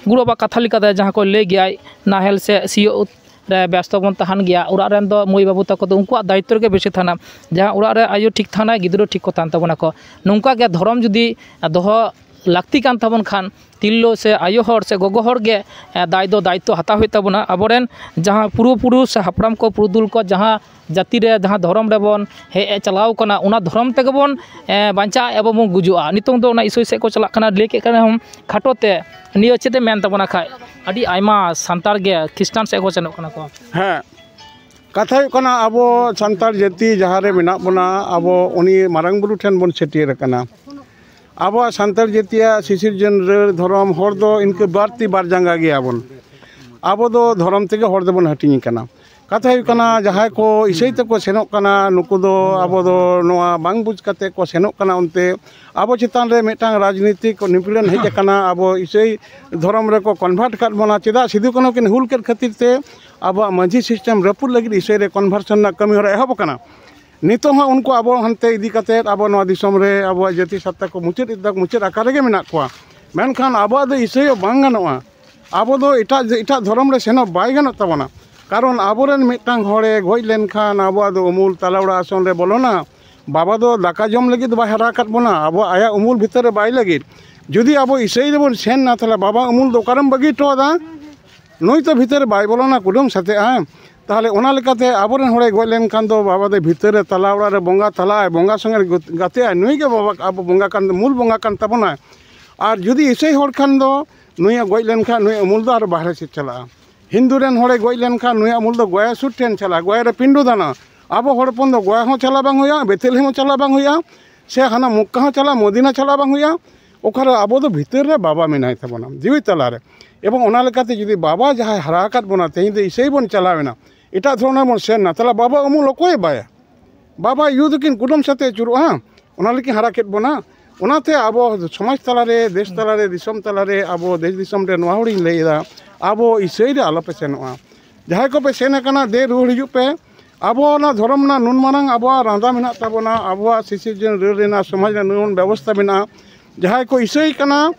ᱜᱩᱨᱩ ᱵᱟᱵᱟᱣᱟᱜ ᱠᱟᱛᱷᱟ ᱞᱮᱠᱟᱛᱮ ᱡᱟᱦᱟᱸ ᱠᱚ ᱞᱟᱹᱭ ᱜᱮᱭᱟᱭ, ᱱᱟᱦᱮᱞ ᱥᱮ ᱥᱤᱭᱳᱜ ᱨᱮ ᱵᱮᱥᱛᱚ ᱵᱚᱱ ᱛᱟᱦᱮᱱ ᱜᱮᱭᱟ᱾ ᱚᱲᱟᱜ ᱨᱮᱱ ᱫᱚ ᱢᱟᱹᱭ ᱵᱟᱹᱵᱩ ᱛᱟᱠᱚ ᱫᱚ ᱩᱱᱠᱩᱣᱟᱜ ᱫᱟᱭᱤᱛᱛᱚ ᱨᱮᱜᱮ ᱵᱮᱥᱤ ᱛᱟᱦᱮᱱᱟ᱾ ᱡᱟᱦᱟᱸ ᱚᱲᱟᱜ ᱨᱮ ᱟᱭᱳ ᱴᱷᱤᱠ ᱛᱟᱦᱮᱱᱟᱭ, ᱜᱤᱫᱽᱨᱟᱹ ᱴᱷᱤᱠ ᱠᱚ ᱛᱟᱦᱮᱱ ᱛᱟᱵᱚᱱᱟ ᱠᱚ᱾ ᱱᱚᱝᱠᱟ ᱜᱮ ᱫᱷᱚᱨᱚᱢ ᱡᱩᱫᱤ ᱫᱚᱦᱚ ᱞᱟᱹᱠᱛᱤ ᱠᱟᱱ ᱛᱟᱵᱚᱱ ᱠᱷᱟᱱ, ᱛᱤᱨᱞᱟᱹ ᱥᱮ ᱟᱭᱳ ᱦᱚᱲ ᱥᱮ ᱜᱚᱜᱚ ᱦᱚᱲ ᱜᱮ, ᱮ, ᱫᱟᱭ ᱫᱚ ᱫᱟᱭᱤᱛᱛᱚ ᱦᱟᱛᱟᱣ ᱦᱩᱭᱩᱜ ᱛᱟᱵᱚᱱᱟ᱾ ᱟᱵᱚᱨᱮᱱ ᱡᱟᱦᱟᱸ ᱯᱩᱨᱩᱫᱷᱩᱞ ᱥᱮ ᱦᱟᱯᱲᱟᱢ ᱠᱚ, ᱯᱩᱨᱩᱫᱷᱩᱞ ᱠᱚ ᱡᱟᱦᱟᱸ ᱡᱟᱹᱛᱤ ᱨᱮ, ᱡᱟᱦᱟᱸ ᱫᱷᱚᱨᱚᱢ ᱨᱮᱵᱚᱱ ᱦᱮᱡ ᱮ ᱪᱟᱞᱟᱣ ᱠᱟᱱᱟ, ᱚᱱᱟ ᱫᱷᱚᱨᱚᱢ ᱛᱮᱜᱮ ᱵᱚᱱ, ᱮ, ᱵᱟᱧᱪᱟᱜᱼᱟ ᱮᱵᱚᱝ ᱵᱚᱱ ᱜᱩᱡᱩᱜᱼᱟ᱾ ᱱᱤᱛᱚᱝ ᱫᱚ ᱚᱱᱟ ᱤᱥᱟᱹᱭ ᱥᱮᱫ ᱠᱚ ᱪᱟᱞᱟᱜ ᱠᱟᱱᱟ, ᱞᱟᱹᱭ ᱠᱮᱫ ᱠᱟᱱᱟ ᱦᱚᱸ ᱠᱷᱟᱴᱚ ᱛᱮ᱾ ᱱᱤᱭᱟᱹ ᱪᱮᱫ ᱮᱢ ᱢᱮᱱ ᱛᱟᱵᱚᱱᱟ ᱠᱷᱟᱡ? ᱟᱹᱰᱤ ᱟᱭᱢᱟ ᱥᱟᱱᱛᱟᱲ ᱜᱮ ᱠᱷᱨᱤᱥᱴᱟᱱ ᱥᱮᱫ ᱠᱚ ᱥᱮᱱᱚᱜ ᱠᱟᱱᱟ ᱠᱚ᱾ ᱦᱮᱸ, ᱠᱟᱛᱷᱟ ᱦᱩᱭᱩᱜ ᱠᱟᱱᱟ, ᱟᱵᱚ ᱥᱟᱱᱛᱟᱲ ᱡᱟᱹᱛᱤ ᱡᱟᱦᱟᱸ ᱨᱮ ᱢᱮᱱᱟᱜ ᱵᱚᱱᱟ, ᱟᱵᱚ ᱩᱱᱤ ᱢᱟᱨᱟᱝ ᱵᱩᱨᱩ ᱴᱷᱮᱱ ᱵᱚᱱ ᱪᱷᱟᱹᱴᱭᱟᱹᱨ ᱟᱠᱟᱱᱟ᱾ ᱟᱵᱚᱣᱟᱜ ᱥᱟᱱᱛᱟᱲ ᱡᱟᱹᱛᱤᱭᱟᱜ ᱥᱤᱥᱤᱨᱡᱟᱹᱱ ᱨᱟᱹᱲ ᱫᱷᱚᱨᱚᱢ ᱦᱚᱲ ᱫᱚ ᱤᱱᱠᱟᱹ ᱵᱟᱨ ᱛᱤ ᱵᱟᱨ ᱡᱟᱸᱜᱟ ᱜᱮᱭᱟᱵᱚᱱ᱾ ᱟᱵᱚ ᱫᱚ ᱫᱷᱚᱨᱚᱢ ᱛᱮᱜᱮ ᱦᱚᱲ ᱫᱚᱵᱚᱱ ᱦᱟᱹᱴᱤᱧ ᱟᱠᱟᱱᱟ᱾ ᱠᱟᱛᱷᱟ ᱦᱩᱭᱩᱜ ᱠᱟᱱᱟ, ᱡᱟᱦᱟᱸᱭ ᱠᱚ ᱤᱥᱟᱹᱭ ᱛᱮᱠᱚ ᱥᱮᱱᱚᱜ ᱠᱟᱱᱟ, ᱱᱩᱠᱩ ᱫᱚ ᱟᱵᱚ ᱫᱚ ᱱᱚᱣᱟ ᱵᱟᱝ ᱵᱩᱡᱽ ᱠᱟᱛᱮ ᱠᱚ ᱥᱮᱱᱚᱜ ᱠᱟᱱᱟ᱾ ᱚᱱᱛᱮ ᱟᱵᱚ ᱪᱮᱛᱟᱱ ᱨᱮ ᱢᱤᱫᱴᱟᱝ ᱨᱟᱡᱽᱱᱤᱛᱤᱠ ᱱᱤᱯᱤᱲᱚᱱ ᱦᱮᱡ ᱟᱠᱟᱱᱟ᱾ ᱟᱵᱚ ᱤᱥᱟᱹᱭ ᱫᱷᱚᱨᱚᱢ ᱨᱮᱠᱚ ᱠᱚᱱᱵᱷᱟᱨᱴ ᱟᱠᱟᱫ ᱵᱚᱱᱟ᱾ ᱪᱮᱫᱟᱜ? ᱥᱤᱫᱩ ᱠᱟᱹᱱᱦᱩ ᱠᱤᱱ ᱦᱩᱞ ᱠᱮᱫ ᱠᱷᱟᱹᱛᱤᱨ ᱛᱮ ᱟᱵᱚᱣᱟᱜ ᱢᱟᱹᱡᱷᱤ ᱥᱤᱥᱴᱮᱢ ᱨᱟᱹᱯᱩᱫ ᱞᱟᱹᱜᱤᱫ ᱤᱥᱟᱹᱭ ᱨᱮ ᱠᱚᱱᱵᱷᱟᱨᱥᱚᱱ ᱨᱮᱱᱟᱜ ᱠᱟᱹᱢᱤ ᱦᱚᱨᱟ ᱮᱦᱚᱵ ᱟᱠᱟᱱᱟ᱾ ᱱᱤᱛᱚᱜ ᱦᱚᱸ ᱩᱱᱠᱩ ᱟᱵᱚ ᱦᱟᱱᱛᱮ ᱤᱫᱤ ᱠᱟᱛᱮᱫ ᱟᱵᱚ ᱱᱚᱣᱟ ᱫᱤᱥᱚᱢ ᱨᱮ ᱟᱵᱚᱣᱟᱜ ᱡᱟᱹᱛᱤ ᱥᱟᱶᱛᱟ ᱠᱚ ᱢᱩᱪᱟᱹᱫ ᱤᱫᱤ, ᱢᱩᱪᱟᱹᱫ ᱟᱠᱟᱱ ᱨᱮᱜᱮ ᱢᱮᱱᱟᱜ ᱠᱚᱣᱟ᱾ ᱢᱮᱱᱠᱷᱟᱱ ᱟᱵᱚᱣᱟᱜ ᱫᱚ ᱤᱥᱟᱹᱭᱚᱜ ᱵᱟᱝ ᱜᱟᱱᱚᱜᱼᱟ᱾ ᱟᱵᱚ ᱫᱚ ᱮᱴᱟᱜ, ᱮᱴᱟᱜ ᱫᱷᱚᱨᱚᱢ ᱨᱮ ᱥᱮᱱᱚᱜ ᱵᱟᱭ ᱜᱟᱱᱚᱜ ᱛᱟᱵᱚᱱᱟ᱾ ᱠᱟᱨᱚᱱ ᱟᱵᱚᱨᱮᱱ ᱢᱤᱫᱴᱟᱝ ᱦᱚᱲᱮ ᱜᱚᱡ ᱞᱮᱱᱠᱷᱟᱱ ᱟᱵᱚᱣᱟᱜ ᱫᱚ ᱩᱢᱩᱞ ᱛᱟᱞᱟ ᱚᱲᱟᱜ ᱟᱥᱚᱱ ᱨᱮ ᱵᱚᱞᱚᱱᱟ᱾ ᱵᱟᱵᱟ ᱫᱚ ᱫᱟᱠᱟ ᱡᱚᱢ ᱞᱟᱹᱜᱤᱫ ᱫᱚ ᱵᱟᱭ ᱦᱟᱨᱟ ᱟᱠᱟᱫ ᱵᱚᱱᱟ, ᱟᱵᱚ ᱟᱭᱟᱜ ᱩᱢᱩᱞ ᱵᱷᱤᱛᱟᱹᱨ ᱨᱮ ᱵᱟᱭ ᱞᱟᱹᱜᱤᱫ᱾ ᱡᱩᱫᱤ ᱟᱵᱚ ᱤᱥᱟᱹᱭ ᱨᱮᱵᱚᱱ ᱥᱮᱱ ᱱᱟ, ᱛᱟᱦᱚᱞᱮ ᱵᱟᱵᱟ ᱩᱢᱩᱞ ᱫᱚ ᱚᱠᱟᱨᱮᱢ ᱵᱟᱹᱜᱤ ᱦᱚᱴᱚ ᱟᱫᱟ? ᱱᱩᱭ ᱛᱚ ᱵᱷᱤᱛᱟᱹᱨ ᱨᱮ ᱵᱟᱭ ᱵᱚᱞᱚᱱᱟ, ᱠᱩᱰᱟᱹᱢ ᱥᱟᱛᱮᱜᱼᱟ᱾ ᱛᱟᱦᱚᱞᱮ ᱚᱱᱟ ᱞᱮᱠᱟᱛᱮ ᱟᱵᱚᱨᱮᱱ ᱦᱚᱲᱮ ᱜᱚᱡ ᱞᱮᱱᱠᱷᱟᱱ ᱫᱚ ᱵᱟᱵᱟ ᱫᱚ ᱵᱷᱤᱛᱟᱹᱨ ᱨᱮ ᱛᱟᱞᱟ ᱚᱲᱟᱜ ᱨᱮ ᱵᱚᱸᱜᱟ ᱛᱟᱞᱟᱜᱼᱟᱭ, ᱵᱚᱸᱜᱟ ᱥᱚᱸᱜᱮ ᱜᱟᱛᱮᱜᱼᱟᱭ, ᱱᱩᱭ ᱜᱮ ᱵᱟᱵᱟ ᱟᱵᱚ ᱵᱚᱸᱜᱟ ᱠᱟᱱ, ᱢᱩᱞ ᱵᱚᱸᱜᱟ ᱠᱟᱱ ᱛᱟᱵᱚᱱᱟᱭ᱾ ᱟᱨ ᱡᱩᱫᱤ ᱤᱥᱟᱹᱭ ᱦᱚᱲ ᱠᱷᱟᱱ ᱫᱚ ᱱᱩᱭᱟᱜ ᱜᱚᱡ ᱞᱮᱱᱠᱷᱟᱱ ᱱᱩᱭᱟᱜ ᱩᱢᱩᱞ ᱫᱚ ᱟᱨ ᱵᱟᱦᱨᱮ ᱥᱮᱫ ᱪᱟᱞᱟᱜᱼᱟ᱾ ᱦᱤᱱᱫᱩ ᱨᱮᱱ ᱦᱚᱲᱮ ᱜᱚᱡ ᱞᱮᱱᱠᱷᱟᱱ ᱱᱩᱭᱟᱜ ᱩᱢᱩᱞ ᱫᱚ ᱜᱚᱭᱟ ᱥᱩᱨ ᱴᱷᱮᱱ ᱪᱟᱞᱟᱜᱼᱟ, ᱜᱚᱭᱟ ᱨᱮ ᱯᱤᱸᱰᱩ ᱫᱟᱱᱟ᱾ ᱟᱵᱚ ᱦᱚᱲ ᱦᱚᱯᱚᱱ ᱫᱚ ᱜᱚᱭᱟ ᱦᱚᱸ ᱪᱟᱞᱟᱣ ᱵᱟᱝ ᱦᱩᱭᱩᱜᱼᱟ, ᱵᱮᱛᱮᱞ ᱦᱚᱸ ᱪᱟᱞᱟᱣ ᱵᱟᱝ ᱦᱩᱭᱩᱜᱼᱟ, ᱥᱮ ᱦᱟᱱᱟ ᱢᱚᱠᱠᱟ ᱦᱚᱸ ᱪᱟᱞᱟᱜ, ᱢᱚᱫᱤᱱᱟ ᱪᱟᱞᱟᱣ ᱵᱟᱝ ᱦᱩᱭᱩᱜᱼᱟ᱾ ᱚᱠᱟᱨᱮ ᱟᱵᱚ ᱫᱚ ᱵᱷᱤᱛᱟᱹᱨ ᱨᱮ ᱵᱟᱵᱟ ᱢᱮᱱᱟᱭ ᱛᱟᱵᱚᱱᱟ ᱡᱤᱣᱤ ᱛᱟᱞᱟᱨᱮ᱾ ᱮᱵᱚᱝ ᱚᱱᱟ ᱞᱮᱠᱟᱛᱮ ᱡᱩᱫᱤ ᱵᱟᱵᱟ ᱡᱟᱦᱟᱸᱭ ᱦᱟᱨᱟ ᱟᱠᱟᱫ ᱵᱚᱱᱟ, ᱛᱮᱦᱮᱧ ᱫᱚ ᱤᱥᱟᱹᱭ ᱵᱚᱱ ᱪᱟᱞᱟᱣ ᱮᱱᱟ, ᱮᱴᱟᱜ ᱫᱷᱚᱨᱚᱢ ᱨᱮᱵᱚᱱ ᱥᱮᱱ ᱮᱱᱟ, ᱛᱟᱦᱚᱞᱮ ᱵᱟᱵᱟ ᱩᱢᱩᱞ ᱚᱠᱚᱭᱮ ᱵᱟᱭᱟ? ᱵᱟᱵᱟ ᱭᱩ ᱫᱚᱠᱤᱱ ᱠᱩᱰᱟᱹᱢ ᱥᱟᱛᱮ ᱟᱹᱪᱩᱨᱚᱜᱼᱟ᱾ ᱚᱱᱟ ᱞᱟᱹᱜᱤᱫ ᱦᱟᱨᱟ ᱠᱮᱫ ᱵᱚᱱᱟ᱾ ᱚᱱᱟᱛᱮ ᱟᱵᱚ ᱥᱚᱢᱟᱡᱽ ᱛᱟᱞᱟᱨᱮ, ᱫᱮᱥ ᱛᱟᱞᱟᱨᱮ, ᱫᱤᱥᱚᱢ ᱛᱟᱞᱟᱨᱮ, ᱟᱵᱚ ᱫᱮᱥ ᱫᱤᱥᱚᱢ ᱨᱮ ᱱᱚᱣᱟ ᱦᱚᱲᱤᱧ ᱞᱟᱹᱭᱮᱫᱟ, ᱟᱵᱚ ᱤᱥᱟᱹᱭ ᱨᱮ ᱟᱞᱚᱯᱮ ᱥᱮᱱᱚᱜᱼᱟ᱾ ᱡᱟᱦᱟᱸᱭ ᱠᱚᱯᱮ ᱥᱮᱱ ᱟᱠᱟᱱᱟ, ᱫᱮ ᱨᱩᱣᱟᱹᱲ ᱦᱤᱡᱩᱜ ᱯᱮ᱾ ᱟᱵᱚ ᱚᱱᱟ ᱫᱷᱚᱨᱚᱢ ᱨᱮᱱᱟᱜ ᱱᱩᱱ ᱢᱟᱨᱟᱝ ᱟᱵᱚᱣᱟᱜ ᱨᱟᱸᱫᱟ ᱢᱮᱱᱟᱜ ᱛᱟᱵᱚᱱᱟ, ᱟᱵᱚᱣᱟᱜ ᱥᱤᱥᱤᱨᱡᱟᱹᱱ ᱨᱟᱹᱲ ᱨᱮᱱᱟᱜ ᱥᱚᱢᱟᱡᱽ ᱨᱮᱱᱟᱜ ᱱᱩᱱ ᱵᱮᱵᱚᱥᱛᱷᱟ ᱢᱮᱱᱟᱜᱼᱟ᱾ ᱡᱟᱦᱟᱸᱭ ᱠᱚ ᱤᱥᱟᱹᱭ ᱠᱟᱱᱟ,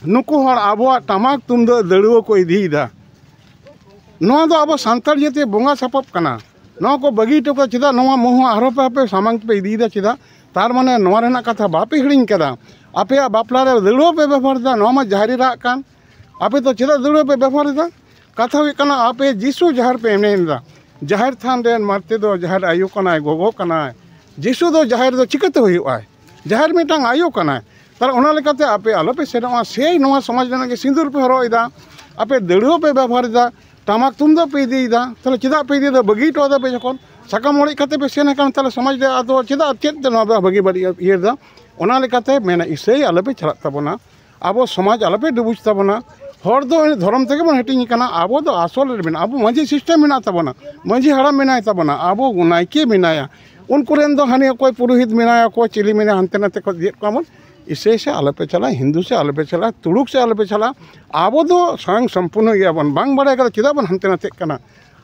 ᱱᱩᱠᱩ ᱦᱚᱲ ᱟᱵᱚᱣᱟᱜ ᱴᱟᱢᱟᱠ ᱛᱩᱢᱫᱟᱹᱜ ᱫᱟᱹᱲᱩᱣᱟᱹ ᱠᱚ ᱤᱫᱤᱭᱮᱫᱟ᱾ ᱱᱚᱣᱟ ᱫᱚ ᱟᱵᱚ ᱥᱟᱱᱛᱟᱲ ᱡᱟᱹᱛᱤ ᱵᱚᱸᱜᱟ ᱥᱟᱯᱟᱵ ᱠᱟᱱᱟ᱾ ᱱᱚᱣᱟ ᱠᱚ ᱵᱟᱹᱜᱤ ᱦᱚᱴᱚ ᱠᱟᱜ ᱪᱮᱫᱟᱜ? ᱱᱚᱣᱟ ᱢᱚᱦᱚ ᱟᱨᱦᱚᱸ ᱯᱮ ᱟᱯᱮ ᱥᱟᱢᱟᱝ ᱯᱮ ᱤᱫᱤᱭᱮᱫᱟ ᱪᱮᱫᱟᱜ? ᱛᱟᱨ ᱢᱟᱱᱮ ᱱᱚᱣᱟ ᱨᱮᱱᱟᱜ ᱠᱟᱛᱷᱟ ᱵᱟᱯᱮ ᱦᱤᱲᱤᱧ ᱠᱟᱫᱟ᱾ ᱟᱯᱮᱭᱟᱜ ᱵᱟᱯᱞᱟ ᱨᱮ ᱫᱟᱹᱲᱩᱣᱟᱹ ᱯᱮ ᱵᱮᱵᱚᱦᱟᱨ ᱮᱫᱟ, ᱱᱚᱣᱟ ᱢᱟ ᱡᱟᱦᱮᱨ ᱮᱨᱟᱜ ᱠᱟᱱ᱾ ᱟᱯᱮ ᱫᱚ ᱪᱮᱫᱟᱜ ᱫᱟᱹᱲᱩᱣᱟᱹ ᱯᱮ ᱵᱮᱵᱚᱦᱟᱨ ᱮᱫᱟ? ᱠᱟᱛᱷᱟ ᱦᱩᱭᱩᱜ ᱠᱟᱱᱟ, ᱟᱯᱮ ᱡᱤᱥᱩ ᱡᱟᱦᱮᱨ ᱯᱮ ᱮᱱᱮᱡ ᱮᱫᱟ᱾ ᱡᱟᱦᱮᱨ ᱛᱷᱟᱱ ᱨᱮᱱ ᱢᱟᱨᱛᱮ ᱫᱚ ᱡᱟᱦᱮᱨ ᱟᱭᱳ ᱠᱟᱱᱟᱭ, ᱜᱚᱜᱚ ᱠᱟᱱᱟᱭ᱾ ᱡᱤᱥᱩ ᱫᱚ ᱡᱟᱦᱮᱨ ᱫᱚ ᱪᱤᱠᱟᱹᱛᱮ ᱦᱩᱭᱩᱜᱼᱟᱭ? ᱡᱟᱦᱮᱨ ᱢᱤᱫᱴᱟᱝ ᱟᱭᱳ ᱠᱟᱱᱟᱭ᱾ ᱛᱟᱦᱚᱞᱮ ᱚᱱᱟ ᱞᱮᱠᱟᱛᱮ ᱟᱯᱮ ᱟᱞᱚᱯᱮ ᱥᱮᱱᱚᱜᱼᱟ, ᱥᱮᱭ ᱱᱚᱣᱟ ᱥᱚᱢᱟᱡᱽ ᱨᱮᱱᱟᱜ ᱜᱮ ᱥᱤᱸᱫᱩᱨ ᱯᱮ ᱦᱚᱨᱚᱜ ᱮᱫᱟ, ᱟᱯᱮ ᱫᱟᱹᱲᱩᱣᱟᱹ ᱯᱮ ᱵᱮᱵᱚᱦᱟᱨ ᱮᱫᱟ, ᱴᱟᱢᱟᱠ ᱛᱩᱢᱫᱟᱜ ᱯᱮ ᱤᱫᱤᱭᱮᱫᱟ᱾ ᱛᱟᱦᱚᱞᱮ ᱪᱮᱫᱟᱜ ᱯᱮ ᱤᱫᱤᱭᱮᱫᱟ? ᱵᱟᱹᱜᱤ ᱦᱚᱴᱚ ᱟᱫᱟ ᱯᱮ ᱡᱚᱠᱷᱚᱱ, ᱥᱟᱠᱟᱢ ᱚᱲᱮᱡ ᱠᱟᱛᱮ ᱯᱮ ᱥᱮᱱ ᱟᱠᱟᱱ, ᱛᱟᱦᱚᱞᱮ ᱥᱚᱢᱟᱡᱽ ᱨᱮ ᱟᱫᱚ ᱪᱮᱫᱟᱜ, ᱪᱮᱫ ᱛᱮ ᱱᱚᱣᱟ ᱵᱷᱟᱹᱜᱤ ᱵᱟᱹᱲᱤᱡ ᱤᱭᱟᱹ ᱨᱮᱫᱚ? ᱚᱱᱟ ᱞᱮᱠᱟᱛᱮ ᱢᱮᱱᱟ, ᱤᱥᱟᱹᱭ ᱟᱞᱚᱯᱮ ᱪᱟᱞᱟᱜ ᱛᱟᱵᱚᱱᱟ, ᱟᱵᱚ ᱥᱚᱢᱟᱡᱽ ᱟᱞᱚᱯᱮ ᱰᱩᱵᱩᱡ ᱛᱟᱵᱚᱱᱟ᱾ ᱦᱚᱲ ᱫᱚ ᱫᱷᱚᱨᱚᱢ ᱛᱮᱜᱮ ᱵᱚᱱ ᱦᱟᱹᱴᱤᱧ ᱟᱠᱟᱱᱟ᱾ ᱟᱵᱚ ᱫᱚ ᱟᱥᱚᱞ ᱨᱮ ᱢᱮᱱᱟᱜᱼᱟ, ᱟᱵᱚ ᱢᱟᱹᱡᱷᱤ ᱥᱤᱥᱴᱮᱢ ᱢᱮᱱᱟᱜ ᱛᱟᱵᱚᱱᱟ, ᱢᱟᱹᱡᱷᱤ ᱦᱟᱲᱟᱢ ᱢᱮᱱᱟᱭ ᱛᱟᱵᱚᱱᱟ, ᱟᱵᱚ ᱱᱟᱭᱠᱮ ᱢᱮᱱᱟᱭᱟ, ᱩᱱᱠᱩ ᱨᱮᱱ ᱫᱚ ᱦᱟᱹᱱᱤ ᱚᱠᱚᱭ ᱯᱩᱨᱳᱦᱤᱛ ᱢᱮᱱᱟᱭᱟ, ᱚᱠᱚᱭ ᱪᱤᱞᱤ ᱢᱮᱱᱟᱭᱟ, ᱦᱟᱱᱛᱮ ᱱᱟᱛᱮ ᱠᱚ ᱤᱫᱤᱭᱮᱫ ᱠᱚᱣᱟ ᱵᱚᱱ᱾ ᱤᱥᱟᱹᱭ ᱥᱮ ᱟᱞᱚᱯᱮ ᱪᱟᱞᱟᱜᱼᱟ, ᱦᱤᱱᱫᱩ ᱥᱮ ᱟᱞᱚᱯᱮ ᱪᱟᱞᱟᱜᱼᱟ, ᱛᱩᱲᱩᱠ ᱥᱮ ᱟᱞᱚᱯᱮ ᱪᱟᱞᱟᱜᱼᱟ᱾ ᱟᱵᱚ ᱫᱚ ᱥᱚᱭᱚᱝ ᱥᱚᱢᱯᱩᱨᱱᱚ ᱜᱮᱭᱟᱵᱚᱱ, ᱵᱟᱝ ᱵᱟᱲᱟᱭ ᱠᱟᱛᱮ ᱪᱮᱫᱟᱜ ᱵᱚᱱ ᱦᱟᱱᱛᱮ ᱱᱟᱛᱮᱜ ᱠᱟᱱᱟ?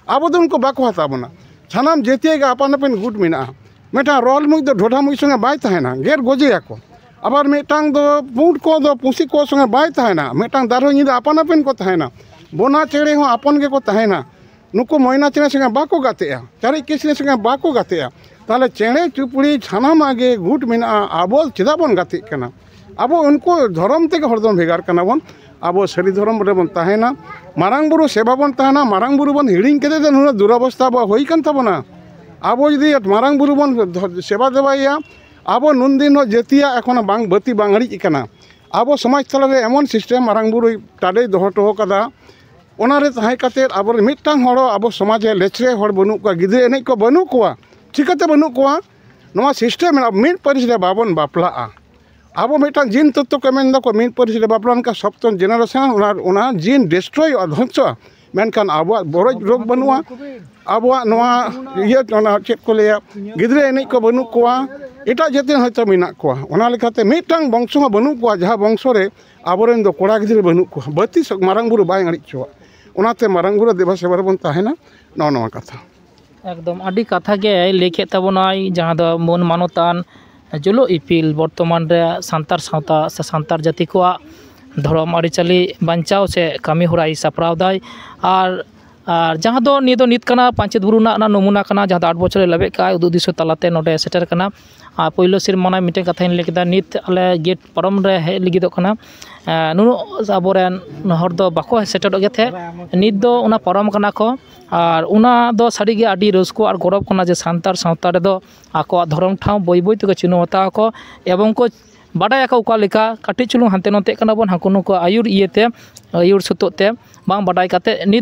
ᱟᱵᱚ ᱫᱚ ᱩᱱᱠᱩ ᱵᱟᱠᱚ ᱦᱟᱛᱟᱣ ᱵᱚᱱᱟ᱾ ᱥᱟᱱᱟᱢ ᱡᱟᱹᱛᱤᱭᱟᱹ ᱜᱮ ᱟᱯᱟᱱ ᱟᱹᱯᱤᱱ ᱜᱩᱴ ᱢᱮᱱᱟᱜᱼᱟ᱾ ᱢᱤᱫᱴᱟᱝ ᱨᱚᱞ ᱢᱩᱡ ᱫᱚ ᱰᱷᱚᱰᱟ ᱢᱩᱡ ᱥᱚᱸᱜᱮ ᱵᱟᱭ ᱛᱟᱦᱮᱱᱟ, ᱜᱮᱨ ᱜᱚᱡᱮᱭᱟᱠᱚ᱾ ᱟᱵᱟᱨ ᱢᱤᱫᱴᱟᱝ ᱫᱚ ᱯᱩᱸᱰ ᱠᱚ ᱫᱚ ᱯᱩᱥᱤ ᱠᱚ ᱥᱚᱸᱜᱮ ᱵᱟᱭ ᱛᱟᱦᱮᱱᱟ᱾ ᱢᱤᱫᱴᱟᱝ ᱫᱟᱨᱦᱚ ᱧᱤᱫᱟᱹ ᱟᱯᱟᱱ ᱟᱹᱯᱤᱱ ᱠᱚ ᱛᱟᱦᱮᱱᱟ᱾ ᱵᱚᱱᱟ ᱪᱮᱬᱮ ᱦᱚᱸ ᱟᱯᱚᱱ ᱜᱮᱠᱚ ᱛᱟᱦᱮᱱᱟ᱾ ᱱᱩᱠᱩ ᱢᱚᱭᱱᱟ ᱪᱮᱬᱮ ᱥᱚᱸᱜᱮ ᱵᱟᱠᱚ ᱜᱟᱛᱮᱜᱼᱟ, ᱪᱟᱨᱤᱡ ᱠᱤᱥᱱᱤ ᱥᱚᱸᱜᱮ ᱵᱟᱠᱚ ᱜᱟᱛᱮᱜᱼᱟ᱾ ᱛᱟᱦᱚᱞᱮ ᱪᱮᱬᱮ ᱪᱩᱯᱲᱤ ᱥᱟᱱᱟᱢᱟᱜ ᱜᱮ ᱜᱩᱴ ᱢᱮᱱᱟᱜᱼᱟ, ᱟᱵᱚ ᱪᱮᱫᱟᱜ ᱵᱚᱱ ᱜᱟᱛᱮᱜ ᱠᱟᱱᱟ? ᱟᱵᱚ ᱩᱱᱠᱩ ᱫᱷᱚᱨᱚᱢ ᱛᱮᱜᱮ ᱦᱚᱲ ᱫᱚᱵᱚᱱ ᱵᱷᱮᱜᱟᱨ ᱠᱟᱱᱟ ᱵᱚᱱ᱾ ᱟᱵᱚ ᱥᱟᱹᱨᱤ ᱫᱷᱚᱨᱚᱢ ᱨᱮᱵᱚᱱ ᱛᱟᱦᱮᱱᱟ, ᱢᱟᱨᱟᱝ ᱵᱩᱨᱩ ᱥᱮᱵᱟ ᱵᱚᱱ ᱛᱟᱦᱮᱱᱟ, ᱢᱟᱨᱟᱝ ᱵᱩᱨᱩ ᱵᱚᱱ ᱦᱤᱲᱤᱧ ᱠᱟᱛᱮ ᱫᱚ ᱱᱩᱱᱟᱹᱜ ᱫᱩᱨᱚᱵᱚᱥᱛᱟ ᱟᱵᱚᱣᱟᱜ ᱦᱩᱭ ᱠᱟᱱ ᱛᱟᱵᱚᱱᱟ᱾ ᱟᱵᱚ ᱡᱩᱫᱤ ᱢᱟᱨᱟᱝ ᱵᱩᱨᱩ ᱵᱚᱱ ᱫᱷᱚ-, ᱥᱮᱵᱟ ᱫᱮᱵᱟᱭᱮᱭᱟ, ᱟᱵᱚ ᱱᱩᱱᱫᱤᱱ ᱦᱚᱸ ᱡᱟᱹᱛᱤᱭᱟᱜ ᱮᱠᱷᱚᱱᱳ ᱵᱟᱝ ᱵᱟᱹᱛᱤ ᱵᱟᱝ ᱤᱲᱤᱡ ᱟᱠᱟᱱᱟ᱾ ᱟᱵᱚ ᱥᱚᱢᱟᱡᱽ ᱛᱟᱞᱟᱨᱮ ᱮᱢᱚᱱ ᱥᱤᱥᱴᱮᱢ ᱢᱟᱨᱟᱝ ᱵᱩᱨᱩᱭ ᱴᱟᱰᱮᱭ ᱫᱚᱦᱚ ᱦᱚᱴᱚ ᱟᱠᱟᱫᱟ, ᱚᱱᱟᱨᱮ ᱛᱟᱦᱮᱸ ᱠᱟᱛᱮᱫ ᱟᱵᱚᱨᱮᱱ ᱢᱤᱫᱴᱟᱝ ᱦᱚᱲ ᱦᱚᱸ ᱟᱵᱚ ᱥᱚᱢᱟᱡᱽ ᱨᱮ ᱞᱮᱪᱨᱮ ᱦᱚᱲ ᱵᱟᱹᱱᱩᱜ ᱠᱚᱣᱟ, ᱜᱤᱫᱽᱨᱟᱹ ᱮᱱᱮᱡ ᱠᱚ ᱵᱟᱹᱱᱩᱜ ᱠᱚᱣᱟ᱾ ᱪᱤᱠᱟᱹᱛᱮ ᱵᱟᱹᱱᱩᱜ ᱠᱚᱣᱟ? ᱱᱚᱣᱟ ᱥᱤᱥᱴᱮᱢ ᱢᱮᱱᱟᱜᱼᱟ, ᱢᱤᱫ ᱯᱟᱹᱨᱤᱥ ᱨᱮ ᱵᱟᱵᱚᱱ ᱵᱟᱯᱞᱟᱜᱼᱟ᱾ ᱟᱵᱚ ᱢᱤᱫᱴᱟᱝ ᱡᱤᱱ ᱛᱚᱛᱛᱚ ᱠᱚ ᱢᱮᱱ ᱫᱟᱠᱚ, ᱢᱤᱫ ᱯᱟᱹᱨᱤᱥ ᱨᱮ ᱵᱟᱯᱞᱟ ᱞᱮᱱᱠᱷᱟᱱ ᱥᱚᱯᱛᱚᱢ ᱡᱮᱱᱟᱨᱮᱥᱚᱱ ᱚᱱᱟ, ᱚᱱᱟ ᱡᱤᱱ ᱰᱤᱥᱴᱨᱚᱭᱚᱜᱼᱟ, ᱫᱷᱚᱝᱥᱚᱜᱼᱟ᱾ ᱢᱮᱱᱠᱷᱟᱱ ᱟᱵᱚᱣᱟᱜ ᱵᱚᱨᱚᱡᱽ ᱨᱳᱜᱽ ᱵᱟᱹᱱᱩᱜᱼᱟ, ᱟᱵᱚᱣᱟᱜ ᱱᱚᱣᱟ ᱤᱭᱟᱹ, ᱚᱱᱟ ᱪᱮᱫ ᱠᱚ ᱞᱟᱹᱭᱟ, ᱜᱤᱫᱽᱨᱟᱹ ᱮᱱᱮᱡ ᱠᱚ ᱵᱟᱹᱱᱩᱜ ᱠᱚᱣᱟ, ᱮᱴᱟᱜ ᱡᱟᱹᱛᱤ ᱨᱮᱱ ᱦᱚᱭᱛᱳ ᱢᱮᱱᱟᱜ ᱠᱚᱣᱟ᱾ ᱚᱱᱟ ᱞᱮᱠᱟᱛᱮ ᱢᱤᱫᱴᱟᱝ ᱵᱚᱝᱥᱚ ᱦᱚᱸ ᱵᱟᱹᱱᱩᱜ ᱠᱚᱣᱟ, ᱡᱟᱦᱟᱸ ᱵᱚᱝᱥᱚ ᱨᱮ ᱟᱵᱚᱨᱮᱱ ᱫᱚ ᱠᱚᱲᱟ ᱜᱤᱫᱽᱨᱟᱹ ᱵᱟᱹᱱᱩᱜ ᱠᱚᱣᱟ᱾ ᱵᱟᱹᱛᱤ ᱥᱚ-, ᱢᱟᱨᱟᱝ ᱵᱩᱨᱩ ᱵᱟᱭ ᱟᱹᱲᱤᱡ ᱦᱚᱪᱚᱣᱟᱜ᱾ ᱚᱱᱟᱛᱮ ᱢᱟᱨᱟᱝ ᱵᱩᱨᱩ ᱫᱮᱵᱟ ᱥᱮᱵᱟ ᱨᱮᱵᱚᱱ ᱛᱟᱦᱮᱱᱟ᱾ ᱱᱚᱜᱼᱚ ᱱᱚᱣᱟ ᱠᱟᱛᱷᱟ᱾ ᱮᱠᱫᱚᱢ ᱟᱹᱰᱤ ᱠᱟᱛᱷᱟ ᱜᱮ ᱞᱟᱹᱭ ᱠᱮᱫ ᱛᱟᱵᱚᱱᱟᱭ, ᱡᱟᱦᱟᱸ ᱫᱚ ᱢᱟᱹᱱ ᱢᱟᱱᱚᱛᱟᱱ ᱡᱩᱞᱩᱜ ᱤᱯᱤᱞ ᱵᱚᱨᱛᱚᱢᱟᱱ ᱨᱮ ᱥᱟᱱᱛᱟᱲ ᱥᱟᱶᱛᱟ ᱥᱮ ᱥᱟᱱᱛᱟᱲ ᱡᱟᱹᱛᱤ ᱠᱚᱣᱟᱜ ᱫᱷᱚᱨᱚᱢ ᱟᱹᱨᱤᱪᱟᱹᱞᱤ ᱵᱟᱧᱪᱟᱣ ᱥᱮ ᱠᱟᱹᱢᱤ ᱦᱚᱨᱟᱭ ᱥᱟᱯᱲᱟᱣ ᱫᱟᱭ᱾ ᱟᱨ ᱟᱨ ᱡᱟᱦᱟᱸ ᱫᱚ ᱱᱤᱭᱟᱹ ᱫᱚ ᱱᱤᱛ ᱠᱟᱱᱟ, ᱯᱟᱧᱪᱮᱛ ᱵᱩᱨᱩ ᱨᱮᱱᱟᱜ ᱚᱱᱟ ᱱᱚᱢᱩᱱᱟ ᱠᱟᱱᱟ, ᱡᱟᱦᱟᱸ ᱫᱚ ᱟᱴ ᱵᱚᱪᱷᱚᱨᱮ ᱞᱟᱵᱮᱫ ᱠᱟᱜᱼᱟᱭ, ᱩᱫᱩᱜ ᱫᱤᱥᱟᱹ ᱛᱟᱞᱟᱛᱮ ᱱᱚᱰᱮ ᱥᱮᱴᱮᱨ ᱠᱟᱱᱟ᱾ ᱟᱨ ᱯᱳᱭᱞᱳ ᱥᱮᱨᱢᱟ ᱨᱮᱱᱟᱜ ᱢᱤᱫᱴᱮᱱ ᱠᱟᱛᱷᱟᱧ ᱞᱟᱹᱭ ᱠᱮᱫᱟ, ᱱᱤᱛ ᱟᱞᱮ ᱜᱮᱴ ᱯᱟᱨᱚᱢ ᱨᱮ ᱦᱮᱡ ᱞᱟᱹᱜᱤᱫᱚᱜ ᱠᱟᱱᱟ᱾ ᱮᱸ, ᱱᱩᱱᱟᱹᱜ ᱟᱵᱚᱨᱮᱱ ᱦᱚᱲ ᱫᱚ ᱵᱟᱠᱚ ᱥᱮᱴᱮᱨᱚᱜ ᱜᱮ ᱛᱟᱦᱮᱸᱫ, ᱱᱤᱛ ᱫᱚ ᱚᱱᱟ ᱯᱟᱨᱚᱢ ᱠᱟᱱᱟ ᱠᱚ᱾ ᱟᱨ ᱚᱱᱟ ᱫᱚ ᱥᱟᱹᱨᱤᱜᱮ ᱟᱹᱰᱤ ᱨᱟᱹᱥᱠᱟᱹ ᱟᱨ ᱜᱚᱨᱚᱵᱽ ᱠᱟᱱᱟ ᱡᱮ ᱥᱟᱱᱛᱟᱲ ᱥᱟᱶᱛᱟ ᱨᱮᱫᱚ ᱟᱠᱚᱣᱟᱜ ᱫᱷᱚᱨᱚᱢ ᱴᱷᱟᱶ ᱵᱟᱹᱭ ᱵᱟᱹᱭ ᱛᱮᱠᱚ ᱪᱤᱱᱦᱟᱹᱣ ᱦᱟᱛᱟᱣ ᱟᱠᱚ, ᱮᱵᱚᱝ ᱠᱚ ᱵᱟᱰᱟᱭᱟᱠᱚ ᱚᱠᱟ ᱞᱮᱠᱟ ᱠᱟᱹᱴᱤᱡ ᱪᱩᱞᱩᱝ ᱦᱟᱱᱛᱮ ᱱᱟᱛᱮᱜ ᱠᱟᱱᱟ ᱵᱚᱱ ᱦᱟᱹᱱᱠᱩ ᱱᱩᱠᱩ ᱟᱹᱭᱩᱨ ᱤᱭᱟᱹᱛᱮ, ᱟᱹᱭᱩᱨ ᱥᱩᱛᱩᱜ ᱛᱮ ᱵᱟᱝ ᱵᱟᱰᱟᱭ ᱠᱟᱛᱮ ᱱᱤᱛ